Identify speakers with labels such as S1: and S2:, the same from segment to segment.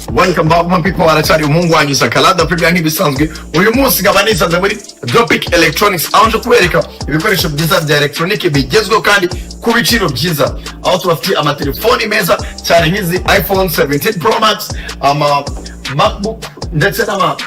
S1: Welcome back, my people. Haracyari umuhungu wanyu Sakalada Premier nk'ibisanzwe. Uyu munsi nkaba nisanze muri Dopic Electronics, aho nje kubereka ibikoresho byiza bya electronic bigezweho kandi ku biciro byiza, aho tubafitiye amatelefoni meza cyane nk'izi iPhone 17 Pro Max, ama MacBook ndetse n'ama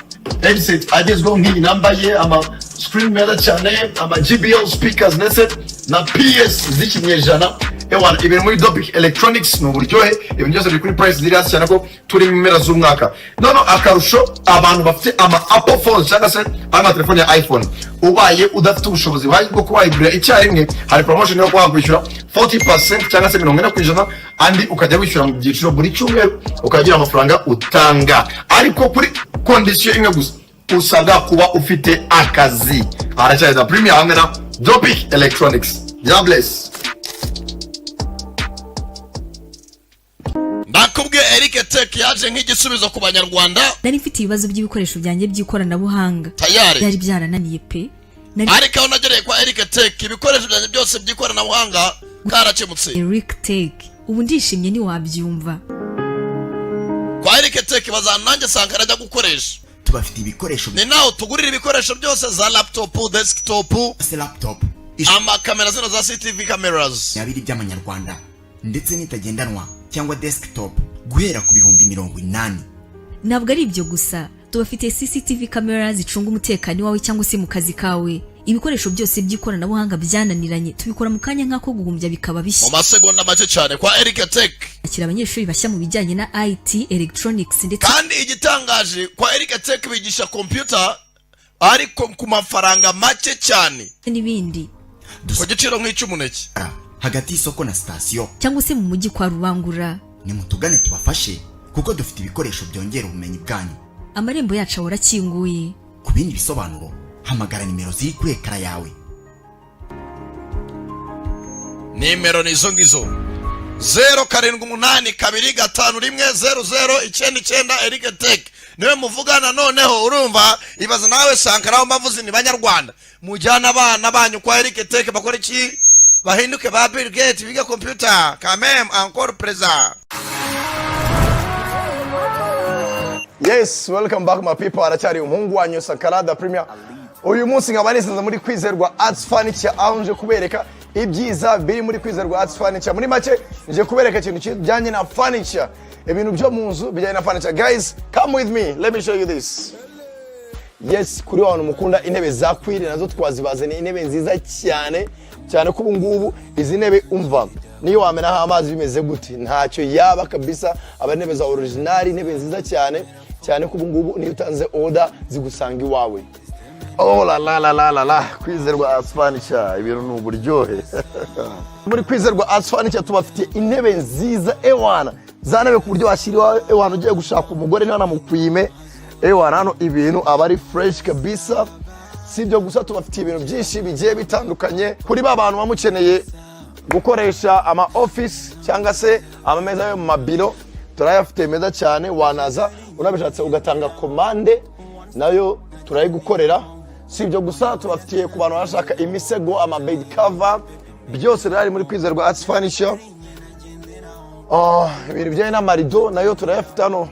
S1: headset agezweho nk'iyi nambaye, ama screen meza cyane, ama JBL speakers ndetse na PS z'ikinyejana. Ewana, ibintu muri Dopic Electronics ni uburyohe. Ibintu byose biri kuri price ziri hasi cyane ko turi mu mpera z'umwaka. Noneho akarusho, abantu bafite ama Apple phones cyangwa se amatelefone ya iPhone, ubaye udafite ubushobozi buhagije bwo kuba wayigurira icyarimwe, hari promotion yo kuba wakwishyura 40% cyangwa se 40%, andi ukajya wishyura mu byiciro buri cyumweru, ukagira amafaranga utanga, ariko kuri condition imwe gusa: usabwa kuba ufite akazi. Haracyari na Premier hamwe na Dopic Electronics. God bless.
S2: Ndakubwiye, Eric Tech yaje nk'igisubizo ku Banyarwanda.
S3: Nari mfite ibibazo by'ibikoresho byanjye by'ikoranabuhanga.
S2: Tayari.
S3: Byari byarananiye pe, nari
S2: Ariko aho nagereye kwa Eric Tech, ibikoresho byanjye byose by'ikoranabuhanga karakemutse.
S3: Eric Tech, ubu ndishimye ntiwabyumva.
S2: Kwa Eric Tech bazana nanjye Sankara ajya gukoresha.
S4: Tubafite ibikoresho
S2: Ni naho tugurira ibikoresho byose, za laptop, desktop,
S4: byose, laptop
S2: amakamera zino za CCTV cameras.
S4: 20 by'amanyarwanda, ndetse n'itagendanwa cyangwa desktop guhera ku 80,000.
S3: Ntabwo ari ibyo gusa, tubafitiye CCTV camera zicunga umutekano iwawe cyangwa se mu kazi kawe. Ibikoresho byose by'ikoranabuhanga byananiranye tubikora mu kanya nk'ako guhumbya bikaba
S2: Mu
S3: bishya.
S2: masegonda make cyane kwa Eric Tech.
S3: Akira abanyeshuri bashya mu bijyanye na IT, electronics ndetse
S2: Kandi igitangaje, kwa Eric Tech bigisha computer ariko ku mafaranga make cyane,
S3: n'ibindi.
S2: ku giciro nk'icy'umuneke.
S4: Hagati y'isoko na sitasiyo
S3: Cyangwa se mu mujyi kwa Rubangura.
S4: Nimutugane tubafashe kuko dufite ibikoresho byongera ubumenyi bwanyu.
S3: Amarembo yacu ahora akinguye.
S4: Ku bindi bisobanuro, hamagara nimero ziri kuri ekara yawe.
S2: Nimero ni izo ngizo: 0782510099. Eric Tech niwe muvugana. Noneho urumva, ibaza nawe Sankara, aho mbavuze ni Banyarwanda, mujyana abana banyu kwa Eric Tech, bakora iki? Bahinduke ba Bill Gates, biga computer kamem encore présent.
S1: Yes, welcome back, my people. Haracyari umuhungu wanyu Sakarada Premier. Uyu munsi nkaba nisanze muri Kwizerwa Arts Furniture, aho nje kubereka ibyiza biri muri Kwizerwa Arts Furniture. Muri make, nje kubereka ikintu kijyanye na furniture, ibintu byo mu nzu bijyanye na furniture. Guys, come with me, let me show you this. Yes, kuri wa bantu mukunda intebe za cuir, nazo twazibazaniye, intebe nziza cyane cyane ko ubu ngubu izi ntebe, umva, niyo wamenaho amazi bimeze gute ntacyo yaba kabisa. Aba intebe za original, intebe nziza cyane cyane ko ubu ngubu niyo utanze order zigusanga iwawe. Oh la la la la la la, Kwizerwa Arts Furniture, ibintu ni uburyohe. Muri Kwizerwa Arts Furniture tubafitiye intebe nziza, ewana, za ntebe ku buryo washyira iwawe, ewana, ugiye gushaka umugore ntanamukwime. Ewana, hano ibintu aba ari fresh kabisa. Si ibyo gusa, tubafitiye ibintu byinshi bigiye bitandukanye kuri ba bantu bamukeneye gukoresha ama office cyangwa se amameza yo mu mabiro, turayafite meza cyane. Wanaza unabishatse ugatanga komande, nayo turayigukorera. Si ibyo gusa, tubafitiye ku bantu bashaka imisego, ama bed cover, byose birahari muri Kwizerwa Arts Furniture. Oh, ibintu bijyanye n'amarido nayo turayafite hano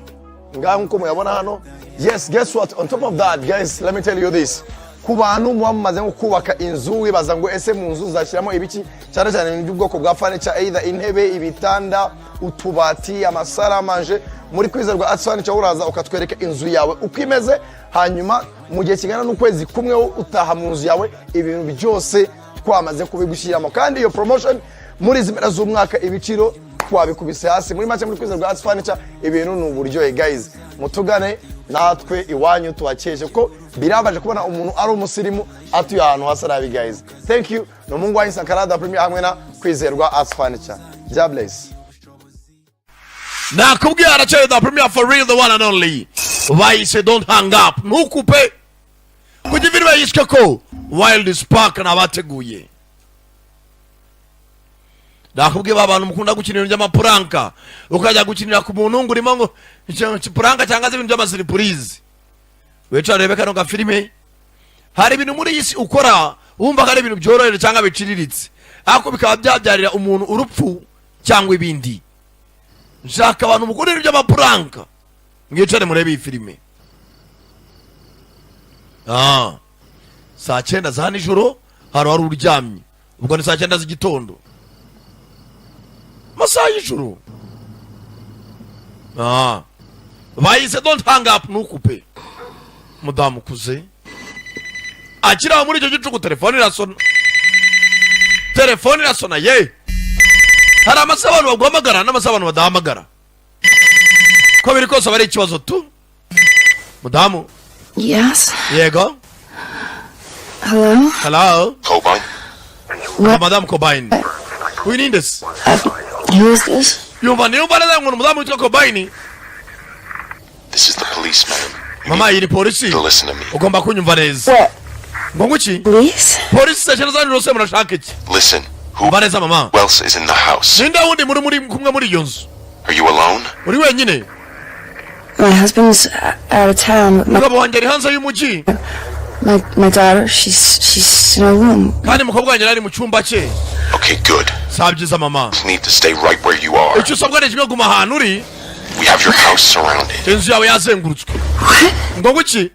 S1: ngaha nk'uko muyabona hano. Yes, guess what? On top of that, guys, let me tell you this: ku bantu muba mumaze nko kubaka inzu, wibaza ngo ese mu nzu zashyiramo ibiki, cyane cyane ibintu by'ubwoko bwa furniture, either intebe, ibitanda, utubati, amasaramanje, muri Kwizerwa Arts Furniture uraza ukatwereka inzu yawe uko imeze, hanyuma mu gihe kingana n'ukwezi kumwe wo utaha mu nzu yawe ibintu byose twamaze kubigushyiramo. Kandi iyo promotion muri izi mpera z'umwaka, ibiciro twabikubise hasi. Muri make, muri Kwizerwa Arts Furniture ibintu ni uburyohe. Guys, mutugane natwe iwanyu tubakeshe, kuko birabaje kubona umuntu ari umusirimu atuye ahantu hasa nabi. Guys, thank you. Ni umuhungu wanyu Sakarada Premier hamwe na Kwizerwa Arts Furniture. God bless.
S2: Nakubwiye, aracyari the Premier for real, the one and only. Bayise Don't Hang Up, ntukupe. Kujya filime yiswe ko Wild Spark nabateguye. Nakubwiye, ba bantu mukunda gukina ibintu by'ama prank, ukajya gukinira ku muntu ngo urimo ngo prank cyangwa se ibintu by'ama surprise, wicara urebe kano gafilime. Hari ibintu muri iyi si ukora wumva ko ari ibintu byoroheje cyangwa biciriritse, ariko bikaba byabyarira umuntu urupfu cyangwa ibindi. Nshaka abantu mukunda ibintu by'ama prank. Mwicare murebe iyi filime. Saa 9 za nijoro hari wari uryamye, ubwo ni saa 9 z'igitondo, amasaha y'ijoro. Bayise "Don't Hang Up", ntukupe. Umudamu ukuze akiri aho muri icyo gicuku, telefone irasona, telefone irasona. Ye, hari amasaha abantu baguhamagara n'amasaha abantu badahamagara. Ko biri kose aba ari ikibazo tu. Mudamu.
S5: Yes.
S2: Yego.
S5: Hello?
S2: Hello.
S6: Cobine?
S5: What?
S2: Madamu Cobain, uyu ni nde se?
S5: Who is this?
S2: Yumva, niyumva neza ngo ni umudamu witwa Cobain.
S6: This is the policeman. You
S2: Mama,
S6: need
S2: iyi ni polisi.
S6: to listen to me.
S2: Ugomba kunyumva neza.
S5: What?
S2: Ngo nguki?
S5: Police?
S2: Polisi saa 9 za nijoro se murashaka iki?
S6: Listen. Who
S2: Umva neza, mama.
S6: else is in the house?
S2: Ninde wundi muri kumwe muri iyo nzu?
S6: Are you alone?
S2: Uri wenyine?
S5: My husband's out of town. But my
S2: Umugabo wanjye ari hanze y'umujyi.
S5: my daughter, she's in her room.
S2: Kandi umukobwa wanjye ari mu cyumba cye.
S6: Okay, good.
S2: Si byiza, mama.
S6: You need to stay right where you are.
S2: Icyo usabwa ni kimwe: guma ahantu uri.
S6: We have your house surrounded.
S2: Inzu yawe yazengurutswe. Ngo nguki?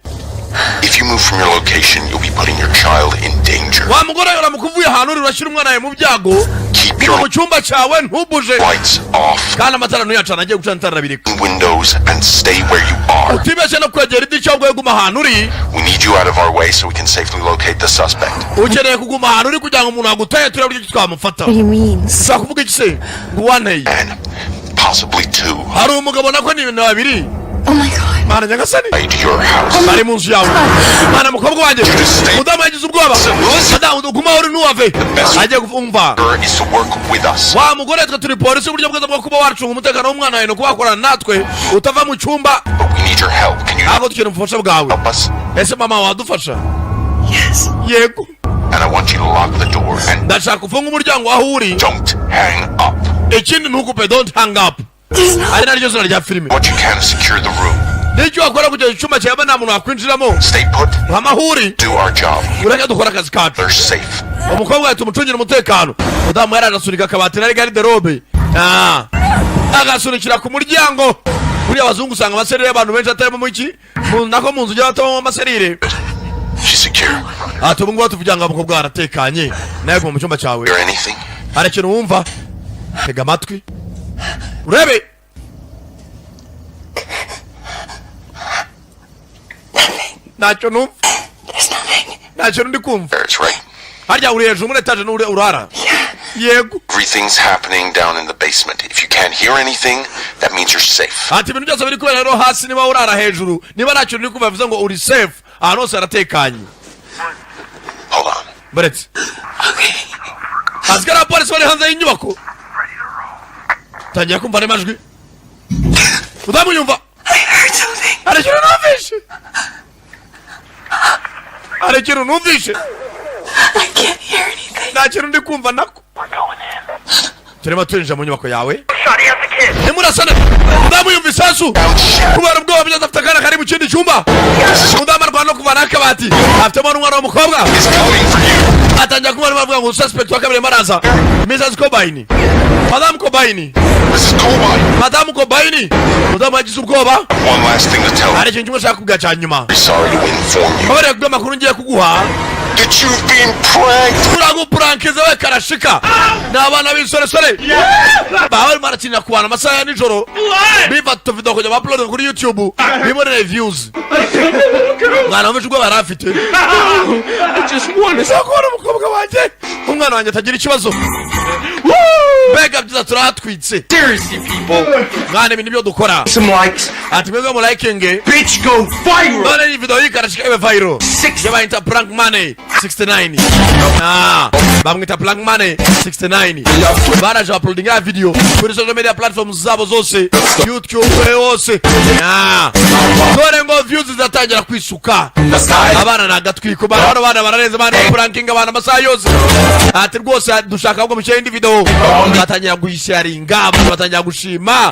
S6: If you move from your location, you'll be putting your child in danger.
S2: Wa mugore, uramuka uvuye ahantu uri, urashyira umwana wawe mu byago.
S6: Keep
S2: Guma mu
S6: your
S2: cyumba cyawe, ntubuje.
S6: lights off,
S2: Kandi amatara ntuyacana, agiye gucana itara arabireka.
S6: windows, and stay where you are.
S2: Utibeshye no kwegera idirishya, ahubwo guma ahantu uri.
S6: We need you out of our way so we can safely locate the suspect.
S2: Ukeneye kuguma ahantu uri kugira ngo umuntu agutaye turebe uburyo ki twamufata.
S5: What do you mean?
S2: Ushobora kuvuga iki se ngo uwanteye?
S6: And possibly two.
S2: Hari umugabo, nako ni ibintu babiri.
S5: Oh my God.
S2: Mana nyagasani!
S6: Inside your house.
S2: Bari mu nzu yawe. Mana, mukobwa wanjye! Mudamu yagize ubwoba. Madamu, guma aho uri, ntuhave. Agiye kumva.
S6: Is to work with us.
S2: Wa mugore, twe turi polisi. Uburyo bwiza bwo kuba wacunga umutekano w'umwana wawe ni ukuba wakorana natwe, utava mu cyumba.
S6: But we need your help. Can you
S2: Ntabwo dukeneye ubufasha bwawe.
S6: help us?
S2: Ese mama, wadufasha?
S5: Yes.
S2: Yego.
S6: And I want you to lock the door and
S2: Ndashaka ufunge umuryango aho uri.
S6: don't hang up.
S2: Ikindi, ntukupe, "Don't Hang Up",
S5: There's no.
S2: ari naryo zina rya filime.
S6: What you can to secure the room.
S2: N'icyo wakora kugira icyumba cyawe nta muntu wakwinjiramo.
S6: Stay put.
S2: Amahuri.
S6: Do our job.
S2: Ureke dukore akazi kacu.
S6: They're safe.
S2: Umukobwa wawe tumucungire umutekano. Mudamu yari agasunika akabati nari garde-robe, agasunikira ku muryango. Buriya abazungu usanga amaserire y'abantu benshi atarimo mu iki nako mu nzu ujya batabamo amaserire.
S6: She's secure.
S2: Ati ubu ngubu tuvugira ngo umukobwa aratekanye, nawe guma mu cyumba cyawe.
S6: Hear anything?
S2: Hari ikintu wumva? Tega amatwi urebe. Ntacyo numva.
S5: There's nothing.
S2: Nta kintu ndi kumva.
S6: That's right.
S2: Harya uri hejuru muri etaje n'uri urara? Yego.
S6: Everything's happening down in the basement. If you can't hear anything, that means you're safe.
S2: Ati ibintu byose biri kubera rero hasi. Niba urara hejuru, niba nta kintu uri kumva, bivuze ngo uri safe, ahantu hose haratekanye.
S6: Hold on.
S2: Baretse hasigara abapolisi bari hanze y'inyubako. Tangira kumva andi majwi. Mudamu yumva.
S5: I heard something.
S2: Hari ikintu numvishe, hari ikintu numvishe.
S5: I can't hear anything.
S2: Nta kintu ndi kumva nako. Turimo turinjira mu nyubako yawe, nimurasane. Mudamu yumva isasu kubera ubwoba bugeze, afite akana kari mu kindi cyumba. Umudamu arwana no kuvanaho akabati, afitemo n'umwana w'umukobwa.
S6: Is coming for you.
S2: Atangira kubona bavuga ngo suspect wa kabiri arimo araza, Mrs Cobain, Madamu Cobain.
S6: Mrs. Cobine.
S2: Madamu Cobain. Mudamu yagize ubwoba.
S6: One last thing to tell you.
S2: Hari ikintu kimwe nshaka kubwira cya nyuma.
S6: Sorry to inform you
S2: Babareye kubwira amakuru ngiye kuguha
S6: that you've been pranked.
S2: Turagupurankiza we karashika. Ni abana b'insoresore baba barimo barakinira ku bantu amasaha ya nijoro, bifata video kujya baupload kuri YouTube bibonere views. Mwana wumva ubwoba yari afite. Nshaka kubona umukobwa wanjye, umwana wanjye atagira ikibazo. Mbega byiza, turahatwitse.
S7: Seriously, people.
S2: Mwana, ibi nibyo dukora.
S7: Some likes.
S2: Ati mwebwe mulayikinge.
S7: Bitch, go viral.
S2: None iyi video yikarashika ibe viral.
S7: Six.
S2: Yabayita Prank Money 69. Bamwita Prank Money 69. Baraje uploading ya video kuri social media platforms zabo zose, YouTube hose. Dore ngo views zizatangira kwisuka. Abana ni agatwiko bana, bano bana bararenze bana, pranking abana amasaha yose. Ati rwose dushaka ahubwo mushyire indi video. Batangira kuyisharinga, abantu batangira gushima,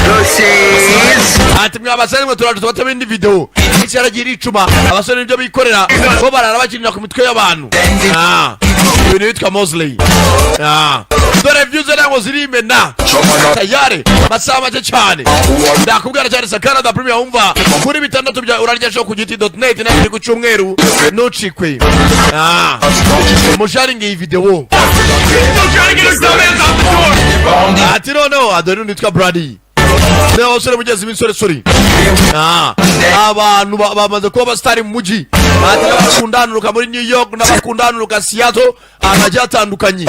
S2: ati: "Mwa basore mwe, turaje tubatemo indi video." Iki yaragiye iricuma abasore nibyo bikorera, bo barara bakinira ku mitwe y'abantu. Ibintu bitwa Mosley. Dore views ntabwo zirimena tayari, masaha make cyane. Ndakubwira cyane, Sankara da Premier, wumva kuri bitandatu bya urarya show ku giti.net na biri ku cyumweru, ntucikwe. Musharingi iyi video. Ati noneho adore n'undi witwa Brady, niba abasore mugezi b'insoresore. Abantu bamaze kuba abasitari mu mujyi. Ati n'abakundanuruka muri New York, n'abakundanuruka Seattle, ahantu hagiye hatandukanye.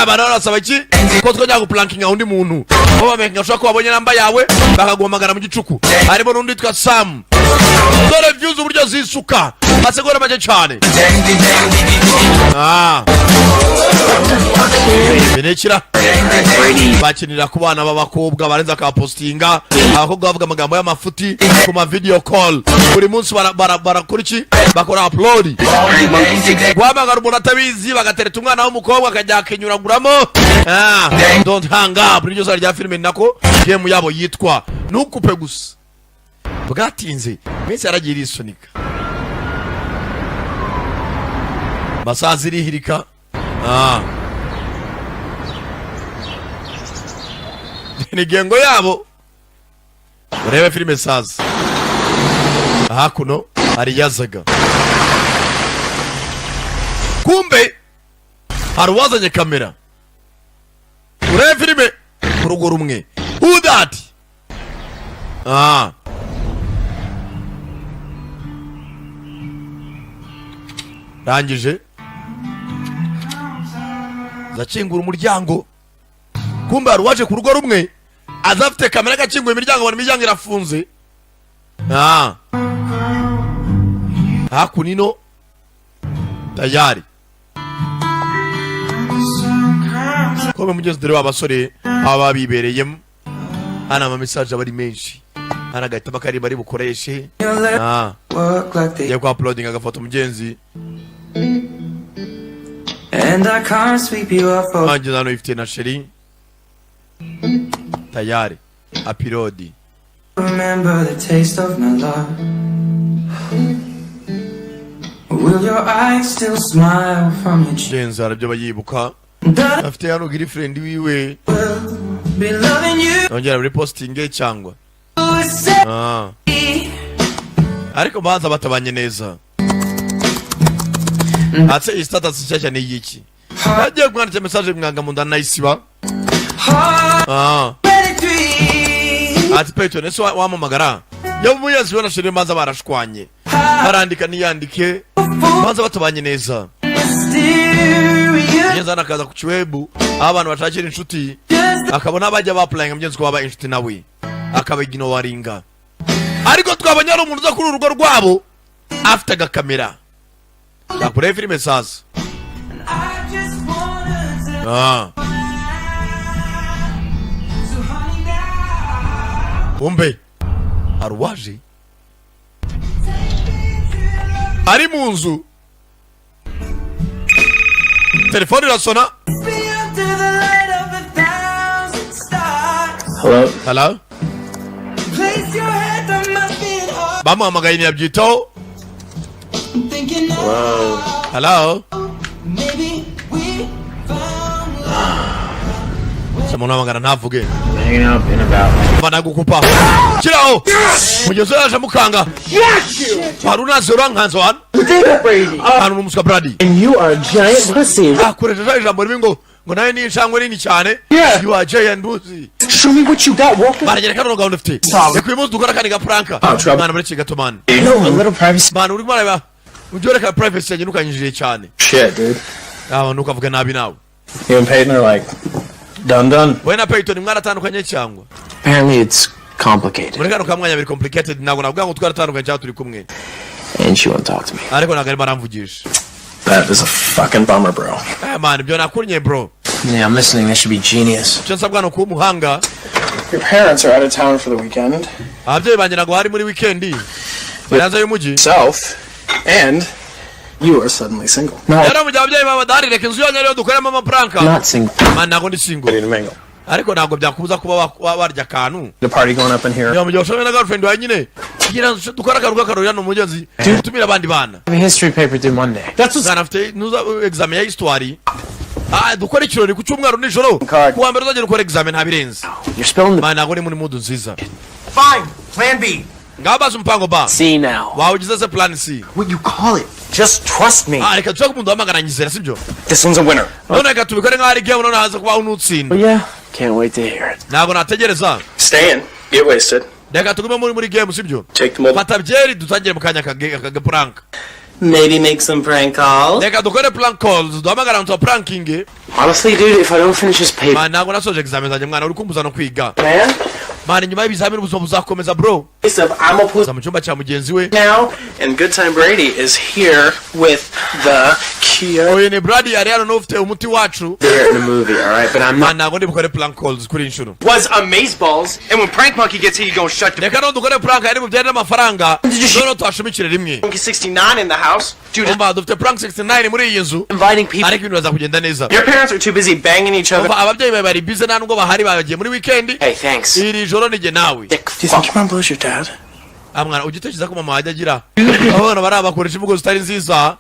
S2: Abantu barasaba iki? Ko twajya guprankinga undi muntu, bo bamenye ashobora kuba babonye namba yawe, bakaguhamagara mu gicuku. Harimo n'undi witwa Sam. Dore views uburyo zisuka, masegonda make cyane. Birekira bakinira ku bana b'abakobwa, barenza akapostinga abakobwa bavuga amagambo y'amafuti ku ma video call buri munsi. Barakora iki? Bakora upload, guhamagara umuntu atabizi, bagatereta umwana w'umukobwa akajya akinyuraguramo. Don't Hang Up niryo zina rya filime, nako game yabo yitwa Ntukupe. Gusa bwatinze, iminsi yaragiye irisunika, masaha zirihirika. Ni gengo yabo. Urebe filime saza. Hakuno hari yazaga, kumbe hari uwazanye kamera. Urebe filime ku rugo rumwe. Who that? Rangije zakingura umuryango, kumbe hari uwaje ku rugo rumwe, aza afite kamera, agakinguye imiryango, abona imiryango irafunze. Hakuno ino tayari kome mugezi. Dore wa basore baba bibereyemo hano, ama message aba ari menshi hano, agahitamo akaririmbo ari bukoreshe.
S8: Work like they
S2: Agiye ku uploading agafoto mugenzi.
S8: And I can't sweep you off of
S2: Angeza hano ifite na chérie, tayari upload.
S8: Remember the taste of my love. Will your eyes still smile from your cheek?
S2: Mugenzi arabyo aba yibuka, afite hano girlfriend wiwe.
S8: Be loving you.
S2: Yongera muri posting cyangwa ariko banza batabanye neza. Atse iyi status nshyashya ni iyiki? Yagiye kumwandikira message, mwanga mu nda nayisiba. Ati: "Peyton, ese wampamagara?" Yaba umuyenzi we na chérie banza barashwanye, barandika ntiyandike, banza batabanye neza. Mugenzi hano akaza ku kiwebu aho abantu bashakira inshuti, akabona bajya bapurayinga mugenzi ko baba inshuti, nawe akabiginowaringa. Ariko twabonye hari umuntu uza kuri uru rugo rwabo afite agakamera yakureba filime sasa. Kumbe hari uwaje ari mu nzu, telefone irasona.
S9: Hello?
S2: Hello? Bamuhamagaye ntiyabyitaho.
S9: Hello?
S2: Hello? Se umuntu ahamagara ntavuge?
S9: Hanging up in about.
S2: Mva nagukupa kiraho. Mugenzi we yaje amukanga, wari unazi, urankanze hano hano ni umuswa Brady.
S9: And you are a giant pussy.
S2: Akoresheje ijambo ribi ngo nawe ni inshangwe nini cyane. You are giant pussy.
S9: Show me what you got. Walk.
S2: Baragera kano gahunda ufite. Reka uyu munsi dukora akandi gaprank.
S9: Trouble.
S2: Mwana, muri gato man.
S9: No, a little privacy.
S2: Man, urimo areba ujye ureka privacy yanjye, ntukanyinjire cyane.
S9: Shit, dude.
S2: Aba ntukavuge nabi nawe.
S9: You and Peyton are like done, done.
S2: Wowe na Peyton mwaratandukanye cyangwa?
S9: Apparently, it's complicated,
S2: Muri kano kamwanya biri complicated, ntabwo navuga ngo twaratandukanye cyangwa turi kumwe.
S9: and she won't talk to me.
S2: Ariko ntabwo arimo aramvugisha.
S9: That is a fucking bummer, bro.
S2: Eh man, ibyo nakunnye bro.
S9: Yeah, I'm listening. That should be genius.
S2: Icyo nsabwa ni ukuba umuhanga.
S9: Your parents are out of town for the weekend.
S2: Ababyeyi banjye ntabwo bari muri weekend, bari hanze y'umujyi.
S9: Self, and You are suddenly single. No,
S2: Rero mu gihe ababyeyi bawe badahari, reka inzu yanyu ariyo dukoreramo amaprank.
S9: not single.
S2: Man, ntabwo ndi single, ariko ntabwo byakubuza kuba warya akantu.
S9: The party going up in here.
S2: Niba mu gihe washobora na girlfriend wawe nyine, kugira ngo dukore akantu k'akarori hano mu mugenzi, utumire abandi bana.
S9: I have a history paper due Monday. That's what's
S2: Mwana afite nuza examen ya histoire. Ah, dukore ikirori ku cyumweru nijoro,
S9: Card.
S2: ku wa mbere uzagera ukora examen, ntabirenze.
S9: You're spilling the
S2: Man, ntabwo ni muri mood nziza.
S7: Fine. Plan B.
S2: Ngaho bazi umupango ba
S9: C now.
S2: Wawe ugize se plan C?
S7: What you call it? Just trust me.
S2: Ah, reka dushake umuntu wahamagara nyizera, sibyo?
S7: This one's a winner.
S2: None reka tubikore nk'aho ari game, none haza kubaho n'utsinda.
S9: Oh yeah, can't wait to hear it.
S2: Ntabwo nategereza.
S9: Stay in. Get wasted.
S2: Reka tugume muri game, sibyo?
S9: Take the mobile.
S2: Fata byeri, dutangire mu kanya akagaprank.
S9: Maybe make some prank calls.
S2: Reka dukore prank calls, duhamagara abantu pranking.
S9: Honestly, dude, if I don't finish this paper,
S2: Man, ntabwo nasoje examen zanjye, mwana, uri kumbuza no kwiga.
S9: Man,
S2: Man, nyuma y'ibizamini ubuzima buzakomeza, bro.
S9: I'm a
S2: Za mu cyumba cya mugenzi we.
S9: now, and Good Time Brady is here with the cure.
S2: Uyu ni Brady, ari hano n'ufite umuti wacu.
S9: There in the movie, all right, but I'm not.
S2: Man, ntabwo ndi bukore prank calls kuri iyi nshuro.
S7: Was amaze balls, and when Prank Monkey gets here, you gonna shut the
S2: Reka none dukore prank yari bubyare n'amafaranga, noneho tuhashumikire rimwe.
S7: Monkey 69 in the house. Dude,
S2: Umva, dufite prank 69 muri iyi nzu,
S9: Inviting people.
S2: ariko ibintu biza kugenda neza.
S7: Your parents are too busy banging each other.
S2: Umva, ababyeyi bawe bari busy, nta nubwo bahari, bagiye muri weekend.
S9: Hey, thanks.
S2: Iri joro ni jye nawe.
S9: Dick
S8: Do you think your mom blows your dad?
S2: Ah, mwana, ujya utekereza ko mama wajya agira abana bari bakoresha imvugo zitari nziza?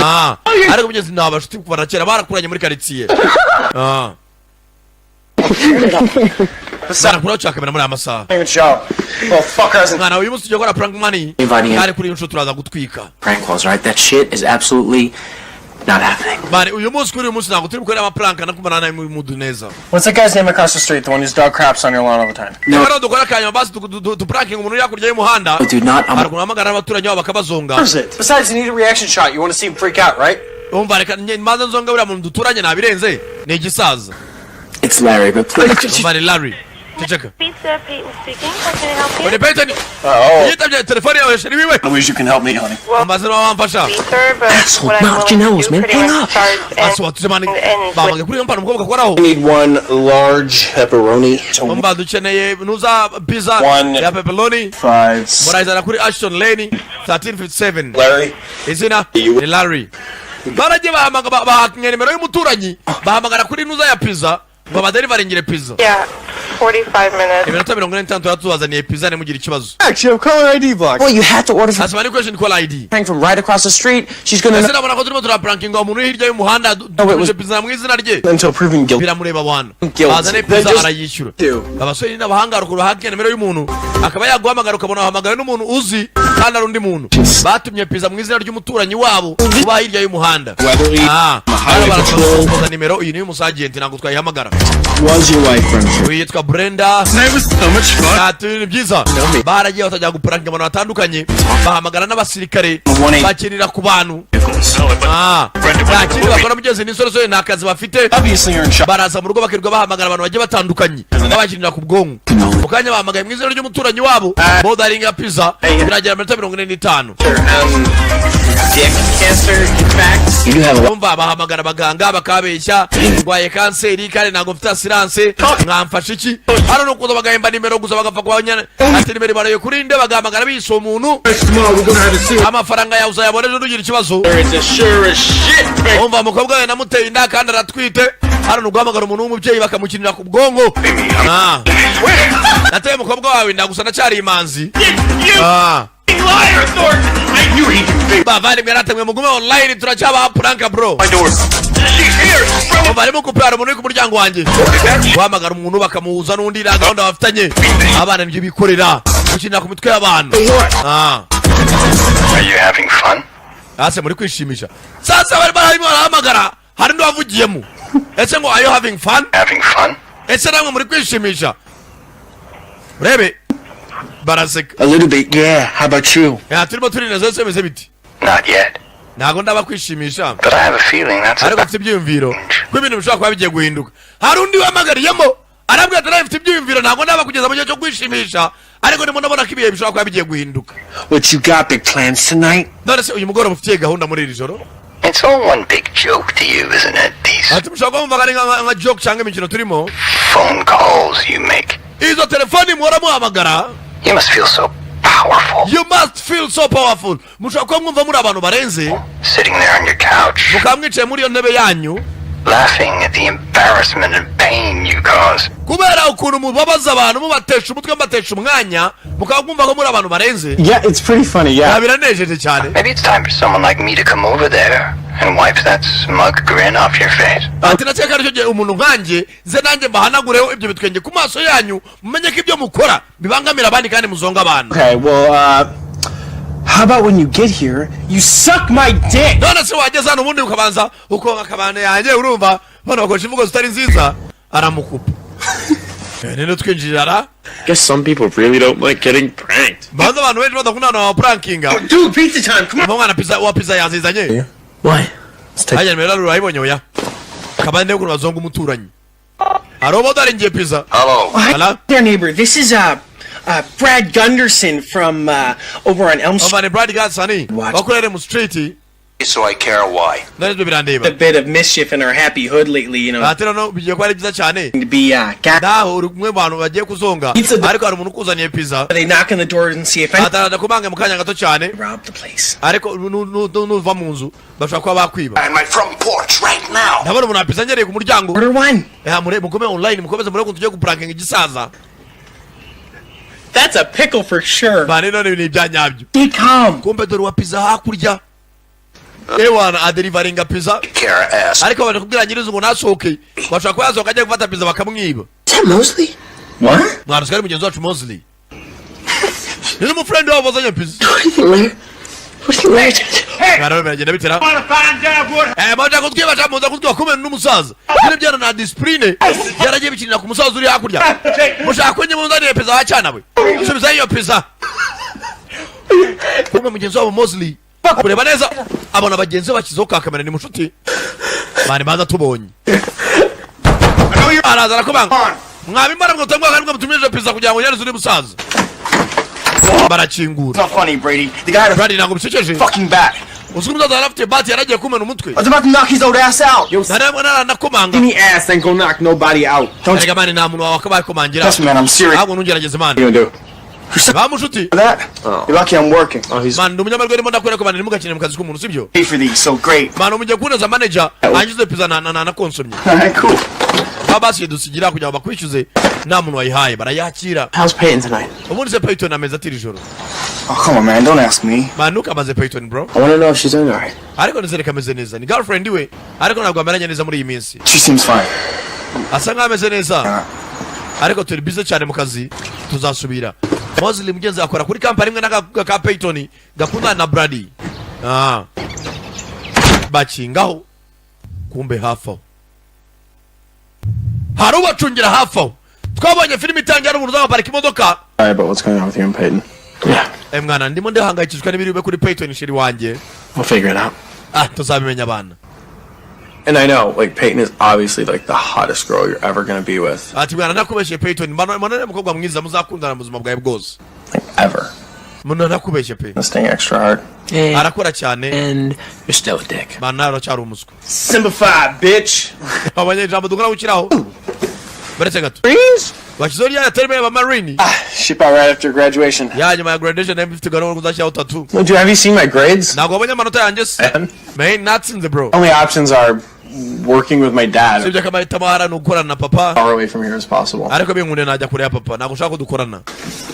S2: Ah, ariko mugezi ni abashuti kuva na kera, barakuranye muri karitsiye. Ah, mwana, kuri cya kamera muri aya masaha.
S7: Even show. Well, fuckers. And
S2: Mwana, uyu munsi tugiye gukora prank money.
S9: Inviting him.
S2: Kandi kuri iyi nshuro turaza gutwika.
S9: Prank calls, right? That shit is absolutely not happening.
S2: Man, uyu munsi, kuri uyu munsi ntabwo turi bukore amaprank, nakumva nawe muri mood neza.
S7: What's that guy's name across the street? The one whose dog craps on your lawn all the time.
S9: No,
S2: Reka dukore akanyuma basi dupranking umuntu uri hakurya y'umuhanda.
S9: dude, not. I'm
S2: Hari ukuntu bahamagara n'abaturanyi babo bakabazonga.
S7: It? Besides, you need a reaction shot. You want to see him freak out, right?
S2: Umva, reka mbanze nzonga buriya muntu duturanye, ntabirenze, ni igisaza.
S9: It's Larry, but please.
S2: Umva, ni Larry, ceceka.
S5: Pizza, Peyton speaking. How can I help you?
S2: Ni Peyton yitabye telefone yawe, chéri wiwe.
S7: Louise, you can help me, honey.
S2: Ambaze niba wamfasha.
S5: Sir, but
S9: Asshole,
S5: what I'm
S9: not
S5: willing to
S9: Janelle's,
S5: do
S9: man.
S5: pretty
S9: Hang
S5: much
S9: up.
S5: starts
S2: Ase watuje, man, bahamagaye kuri iyo mpano umukobwa akoraho.
S9: Need one large pepperoni.
S2: Umva, dukeneye nuza pizza
S7: One.
S2: ya pepperoni.
S7: Five.
S2: Murayizana kuri Ashton Lane 1357.
S7: Larry.
S2: Izina ni Larry. Baragiye bahamagara, bahakinga nimero y'umuturanyi, bahamagara kuri nuza ya pizza ngo baderivaringire pizza.
S5: Yeah, 45 minutes.
S2: Iminota 45 tubazaniye pizza, ntimugire ikibazo.
S7: Actually, you have caller ID blocked.
S9: Well, you had to order from
S2: Asaba ni question caller ID.
S9: prank from right across the street. She's gonna
S2: Ese nabona ko turimo turaprankinga umuntu uri hirya y'umuhanda,
S9: it was
S2: dutuje pizza mu izina rye.
S7: Until proven guilty.
S2: Biramureba wana.
S7: Guilty.
S2: Bazane
S7: Then
S2: pizza,
S7: just
S2: arayishyura.
S7: do.
S2: Abasore n'abahanga ruguru hakinga nimero y'umuntu, akaba yaguhamagara ukabona wahamagawe n'umuntu uzi kandi ari undi muntu. Batumye pizza mu izina ry'umuturanyi wabo uba hirya y'umuhanda. Ah, hano barasaba nimero iyi ni y'umusagenti, ntabwo twayihamagara.
S9: Was your wife from
S2: Uyu yitwa Brenda.
S7: Tonight was so much fun.
S2: Ati ni byiza, baragiye batajya gupuranka abantu batandukanye, bahamagara n'abasirikare, bakinira ku bantu. Ah, nta kindi bakora mugezi n'insoresore, nta kazi bafite.
S7: Obviously, you're in shock.
S2: Baraza mu rugo bakirirwa bahamagara abantu bagiye batandukanye, babakinira ku bwonko. Mu kanya bahamagaye mu izina ry'umuturanyi wabo, bodaringa pizza, biragera minota 45.
S7: Dick cancer, in fact.
S9: You do have a
S2: Umva, bahamagara abaganga bakabeshya, ndwaye kanseri kandi ntabwo mfite assurance, mwamfasha iki? Hano ni ukuza bagahemba nimero gusa, bagapfa kubanya ati nimero ibaraye kuri nde, bagahamagara bishe uwo muntu. Amafaranga yawe uzayabona ejo, ntugire ikibazo.
S7: It's as sure as shit.
S2: Umva, umukobwa we namuteye inda kandi aratwite. Hano ni uguhamagara umuntu w'umubyeyi bakamukinira ku bwonko. Ah. Nateye umukobwa wawe inda gusa ndacyari imanzi. Ah.
S7: Liar, Thornton! I knew he'd do
S2: Bavandimwe, yaratemwe, mugume online, turacyabaha prank, bro.
S7: my door. She's here!
S2: Umva, barimo kupera umuntu uri ku muryango wanjye, guhamagara umuntu bakamuhuza n'undi, nta gahunda bafitanye. Abana nibyo bikorera, gukinira ku mitwe y'abantu. Ah.
S6: Are you having fun?
S2: Ase muri kwishimisha? Sasa bari barimo barahamagara, hari undi wavugiyemo, ese ngo "Are you having fun?"
S6: Having fun?
S2: Ese namwe muri kwishimisha? Urebe, baraseka.
S9: A little bit, yeah. How about you?
S2: Ya, turimo turineza, ese bimeze biti?
S6: Not yet.
S2: Ntabwo ndaba kwishimisha.
S6: But I have a feeling that's
S2: Ariko mfite ibyiyumviro ko ibintu bishobora kuba bigiye guhinduka. Hari undi wahamagariyemo arabwira ati nawe mfite ibyiyumviro, ntabwo ndaba kugeza mu gihe cyo kwishimisha, ariko ndimo ndabona ko ibihe bishobora kuba bigiye guhinduka.
S9: What you got? Big plans tonight?
S2: None se uyu mugoroba ufitiye gahunda muri iri joro?
S6: It's all one big joke to you, isn't it? These
S2: Ati mushobora kuba mumvaga ari nka joke cyangwa imikino turimo.
S6: phone calls you make.
S2: Izo telefoni muhora muhamagara.
S6: You must feel so powerful.
S2: You must feel so powerful. Mushobora kuba mwumva muri abantu barenze,
S6: Sitting there on your couch,
S2: mukaba mwicaye muri iyo ntebe yanyu,
S6: laughing at the embarrassment and pain you cause.
S2: kubera ukuntu mubabaza abantu, mubatesha umutwe, mubatesha umwanya, mukaba mwumva ko muri abantu barenze.
S9: Yeah, it's pretty funny, yeah.
S2: Ah, biranejeje cyane.
S6: Maybe it's time for someone like me to come over there and wipe that smug grin off your face.
S2: Ati nakeka aricyo gihe umuntu nkanjye nze nanjye mbahanagureho ibyo bitwenge ku maso yanyu, mumenye ko ibyo mukora bibangamira abandi kandi muzonga abantu.
S9: Okay, well, how about when you get here, you suck my dick?
S2: None se wageze hano ubundi ukabanza ukonka akabane yanjye? Urumva bano bakoresha imvugo zitari nziza, aramukupa. Rero twinjirira ra.
S7: Guess some people really don't like getting pranked.
S2: Banza abantu benshi badakunda abantu baprankinga.
S7: Dude, pizza time, come on!
S2: Mwana, pizza wa pizza yazizanye.
S9: Why? Let's take
S2: Hajya nimero urayibonye? Oya, kabande ukuntu bazonga umuturanyi arobo aringiye pizza.
S6: Hello.
S2: Hello?
S9: There, neighbor. This is Brad Gunderson from over on Elm Street.
S2: Umva, ni Brad Gunderson
S9: What?
S2: wakorera Elm Street.
S6: So I care why.
S2: None ibyo birandeba.
S9: A bit of mischief in our happy hood lately.
S2: Ati noneho bigiye kuba ari byiza cyane.
S9: To be got.
S2: Naho uri kumwe mu bantu bagiye kuzonga,
S9: Pizza-
S2: ariko hari umuntu ukuzaniye pizza.
S9: They knock on the door and see if I
S2: Ataraza kubanga mu kanya gato cyane.
S9: rob the place.
S2: Ariko nuva mu nzu bashobora kuba bakwiba.
S6: On my front porch right now.
S2: Ndabona umuntu wa pizza ngereye ku muryango.
S9: Order one.
S2: Eh, mure mukome online, mukomeze murebe ukuntu tugiye guprankinga igisaza.
S9: That's a pickle for sure.
S2: Bane none ni ibya nyabyo.
S9: Stay calm.
S2: Kumbe dore wa pizza hakurya, ewana aderivaringa pizza.
S6: Kara asked.
S2: Ariko baje kubwira nyirizo ngo ntasohoke, bashobora kuba yasohoka agiye gufata pizza bakamwiba.
S5: Is that Mosley?
S9: What?
S2: Mwana, usigaye ari mugenzi wacu Mosley, ni n'umufriend wabo wazanye pizza.
S5: What do you think, Larry? What do you think, Larry?
S2: Mwana we, biragenda bitera. Eh, baje kutwiba cyangwa muza kutwiba? Kumena n'umusaza bino byana na discipline byaragiye bikinira ku musaza uri hakurya. Mushaka ko nyimuzanire pizza wacana we? Subizayo iyo pizza. Kumbe mugenzi wabo Mosley kureba neza abona bagenzi be bashyizeho ka kamera, ni mushuti bani baza tubonye, araza arakobanga: "Mwabimara mwe mutangwa kandi mutumije pizza kugira ngo nyareze undi musaza." Barakingura.
S1: Not funny, Brady. The guy had a
S2: Brady, ntabwo bisekeje.
S1: fucking bat.
S2: Uzi ko umusaza yari afite bat, yaragiye kumena umutwe.
S1: I was about to knock his old ass out.
S7: Yo,
S2: Narabwo naranakomanga.
S7: skinny ass ain't gonna knock nobody out.
S1: Don't
S2: Erega man, nta muntu wawe wakabaye.
S1: Trust me, man. I'm serious.
S2: Ntabwo ntugerageze, man.
S7: You gonna do?
S2: Ba mushuti.
S1: That? You're lucky I'm working.
S7: Oh, he's
S2: Man, ndi umunyamahirwe ndimo ndakwereka man, ntimugakine mu kazi k'umuntu, sibyo?
S1: Pay for these, so great.
S2: Man, umugiye kuneza manager angize pizza na konsomye.
S1: All right, cool.
S2: Baba basiye dusigira kugira ngo bakwishyuze, nta muntu wayihaye, barayakira.
S9: How's Peyton tonight?
S2: Ubundi se Peyton ameze ati iri joro?
S1: Oh, come on, man. Don't ask me.
S2: Man, ntukamaze Peyton, bro.
S9: I want to know if she's doing alright.
S2: Ariko nizere ko ameze neza, ni girlfriend we, ariko ntabwo ameranye neza muri iyi minsi.
S1: She seems fine.
S2: Asa nkaho ameze neza, ariko turi busy cyane mu kazi, tuzasubira. Mosley mugenzi akora kuri kampani imwe n'aka ka Peyton gakundana na Brady. Ah, bakingaho. Kumbe hafi aho hari ubacungira. Hafi aho twabonye filime itangira hari umuntu uzabaparika imodoka.
S9: Sorry about what's going on with you and Peyton. Yeah,
S2: Eh mwana, ndimo ndahangayikishwa n'ibiri bube kuri Peyton, chérie wanjye.
S9: we'll figure it out.
S2: Ah, tuzabimenya abana.
S9: And I know, like, Peyton is obviously like the hottest girl you're ever gonna be with,
S2: Ati mwana, nakubeshye, Peyton mbana mbana ni umukobwa mwiza muzakundana mu buzima bwawe bwose.
S9: Like ever.
S2: Mbona nakubeshye pe.
S9: This thing extra hard.
S2: Arakora cyane.
S9: And you're still a dick.
S2: Bana, aracyari umuswa.
S7: Simplify, bitch.
S2: Abanye ijambo dukora gukiraho baretse gato bashyizeho rya terme y'abamarine.
S9: Ship out right after graduation.
S2: Ya nyuma ya graduation nari mfite gahunda yo kuzashyiraho tattoo.
S9: Well, dude, have you seen my grades?
S2: Ntabwo wabonye amanota yanjye se?
S9: Man.
S2: Man, natsinze, bro.
S9: Only options are working with my dad
S2: Sibyo ko amahitamo ahari ni ugukorana na papa.
S9: far away from here as possible.
S2: Ariko binkunde najya kure ya papa, ntabwo ushaka ko dukorana.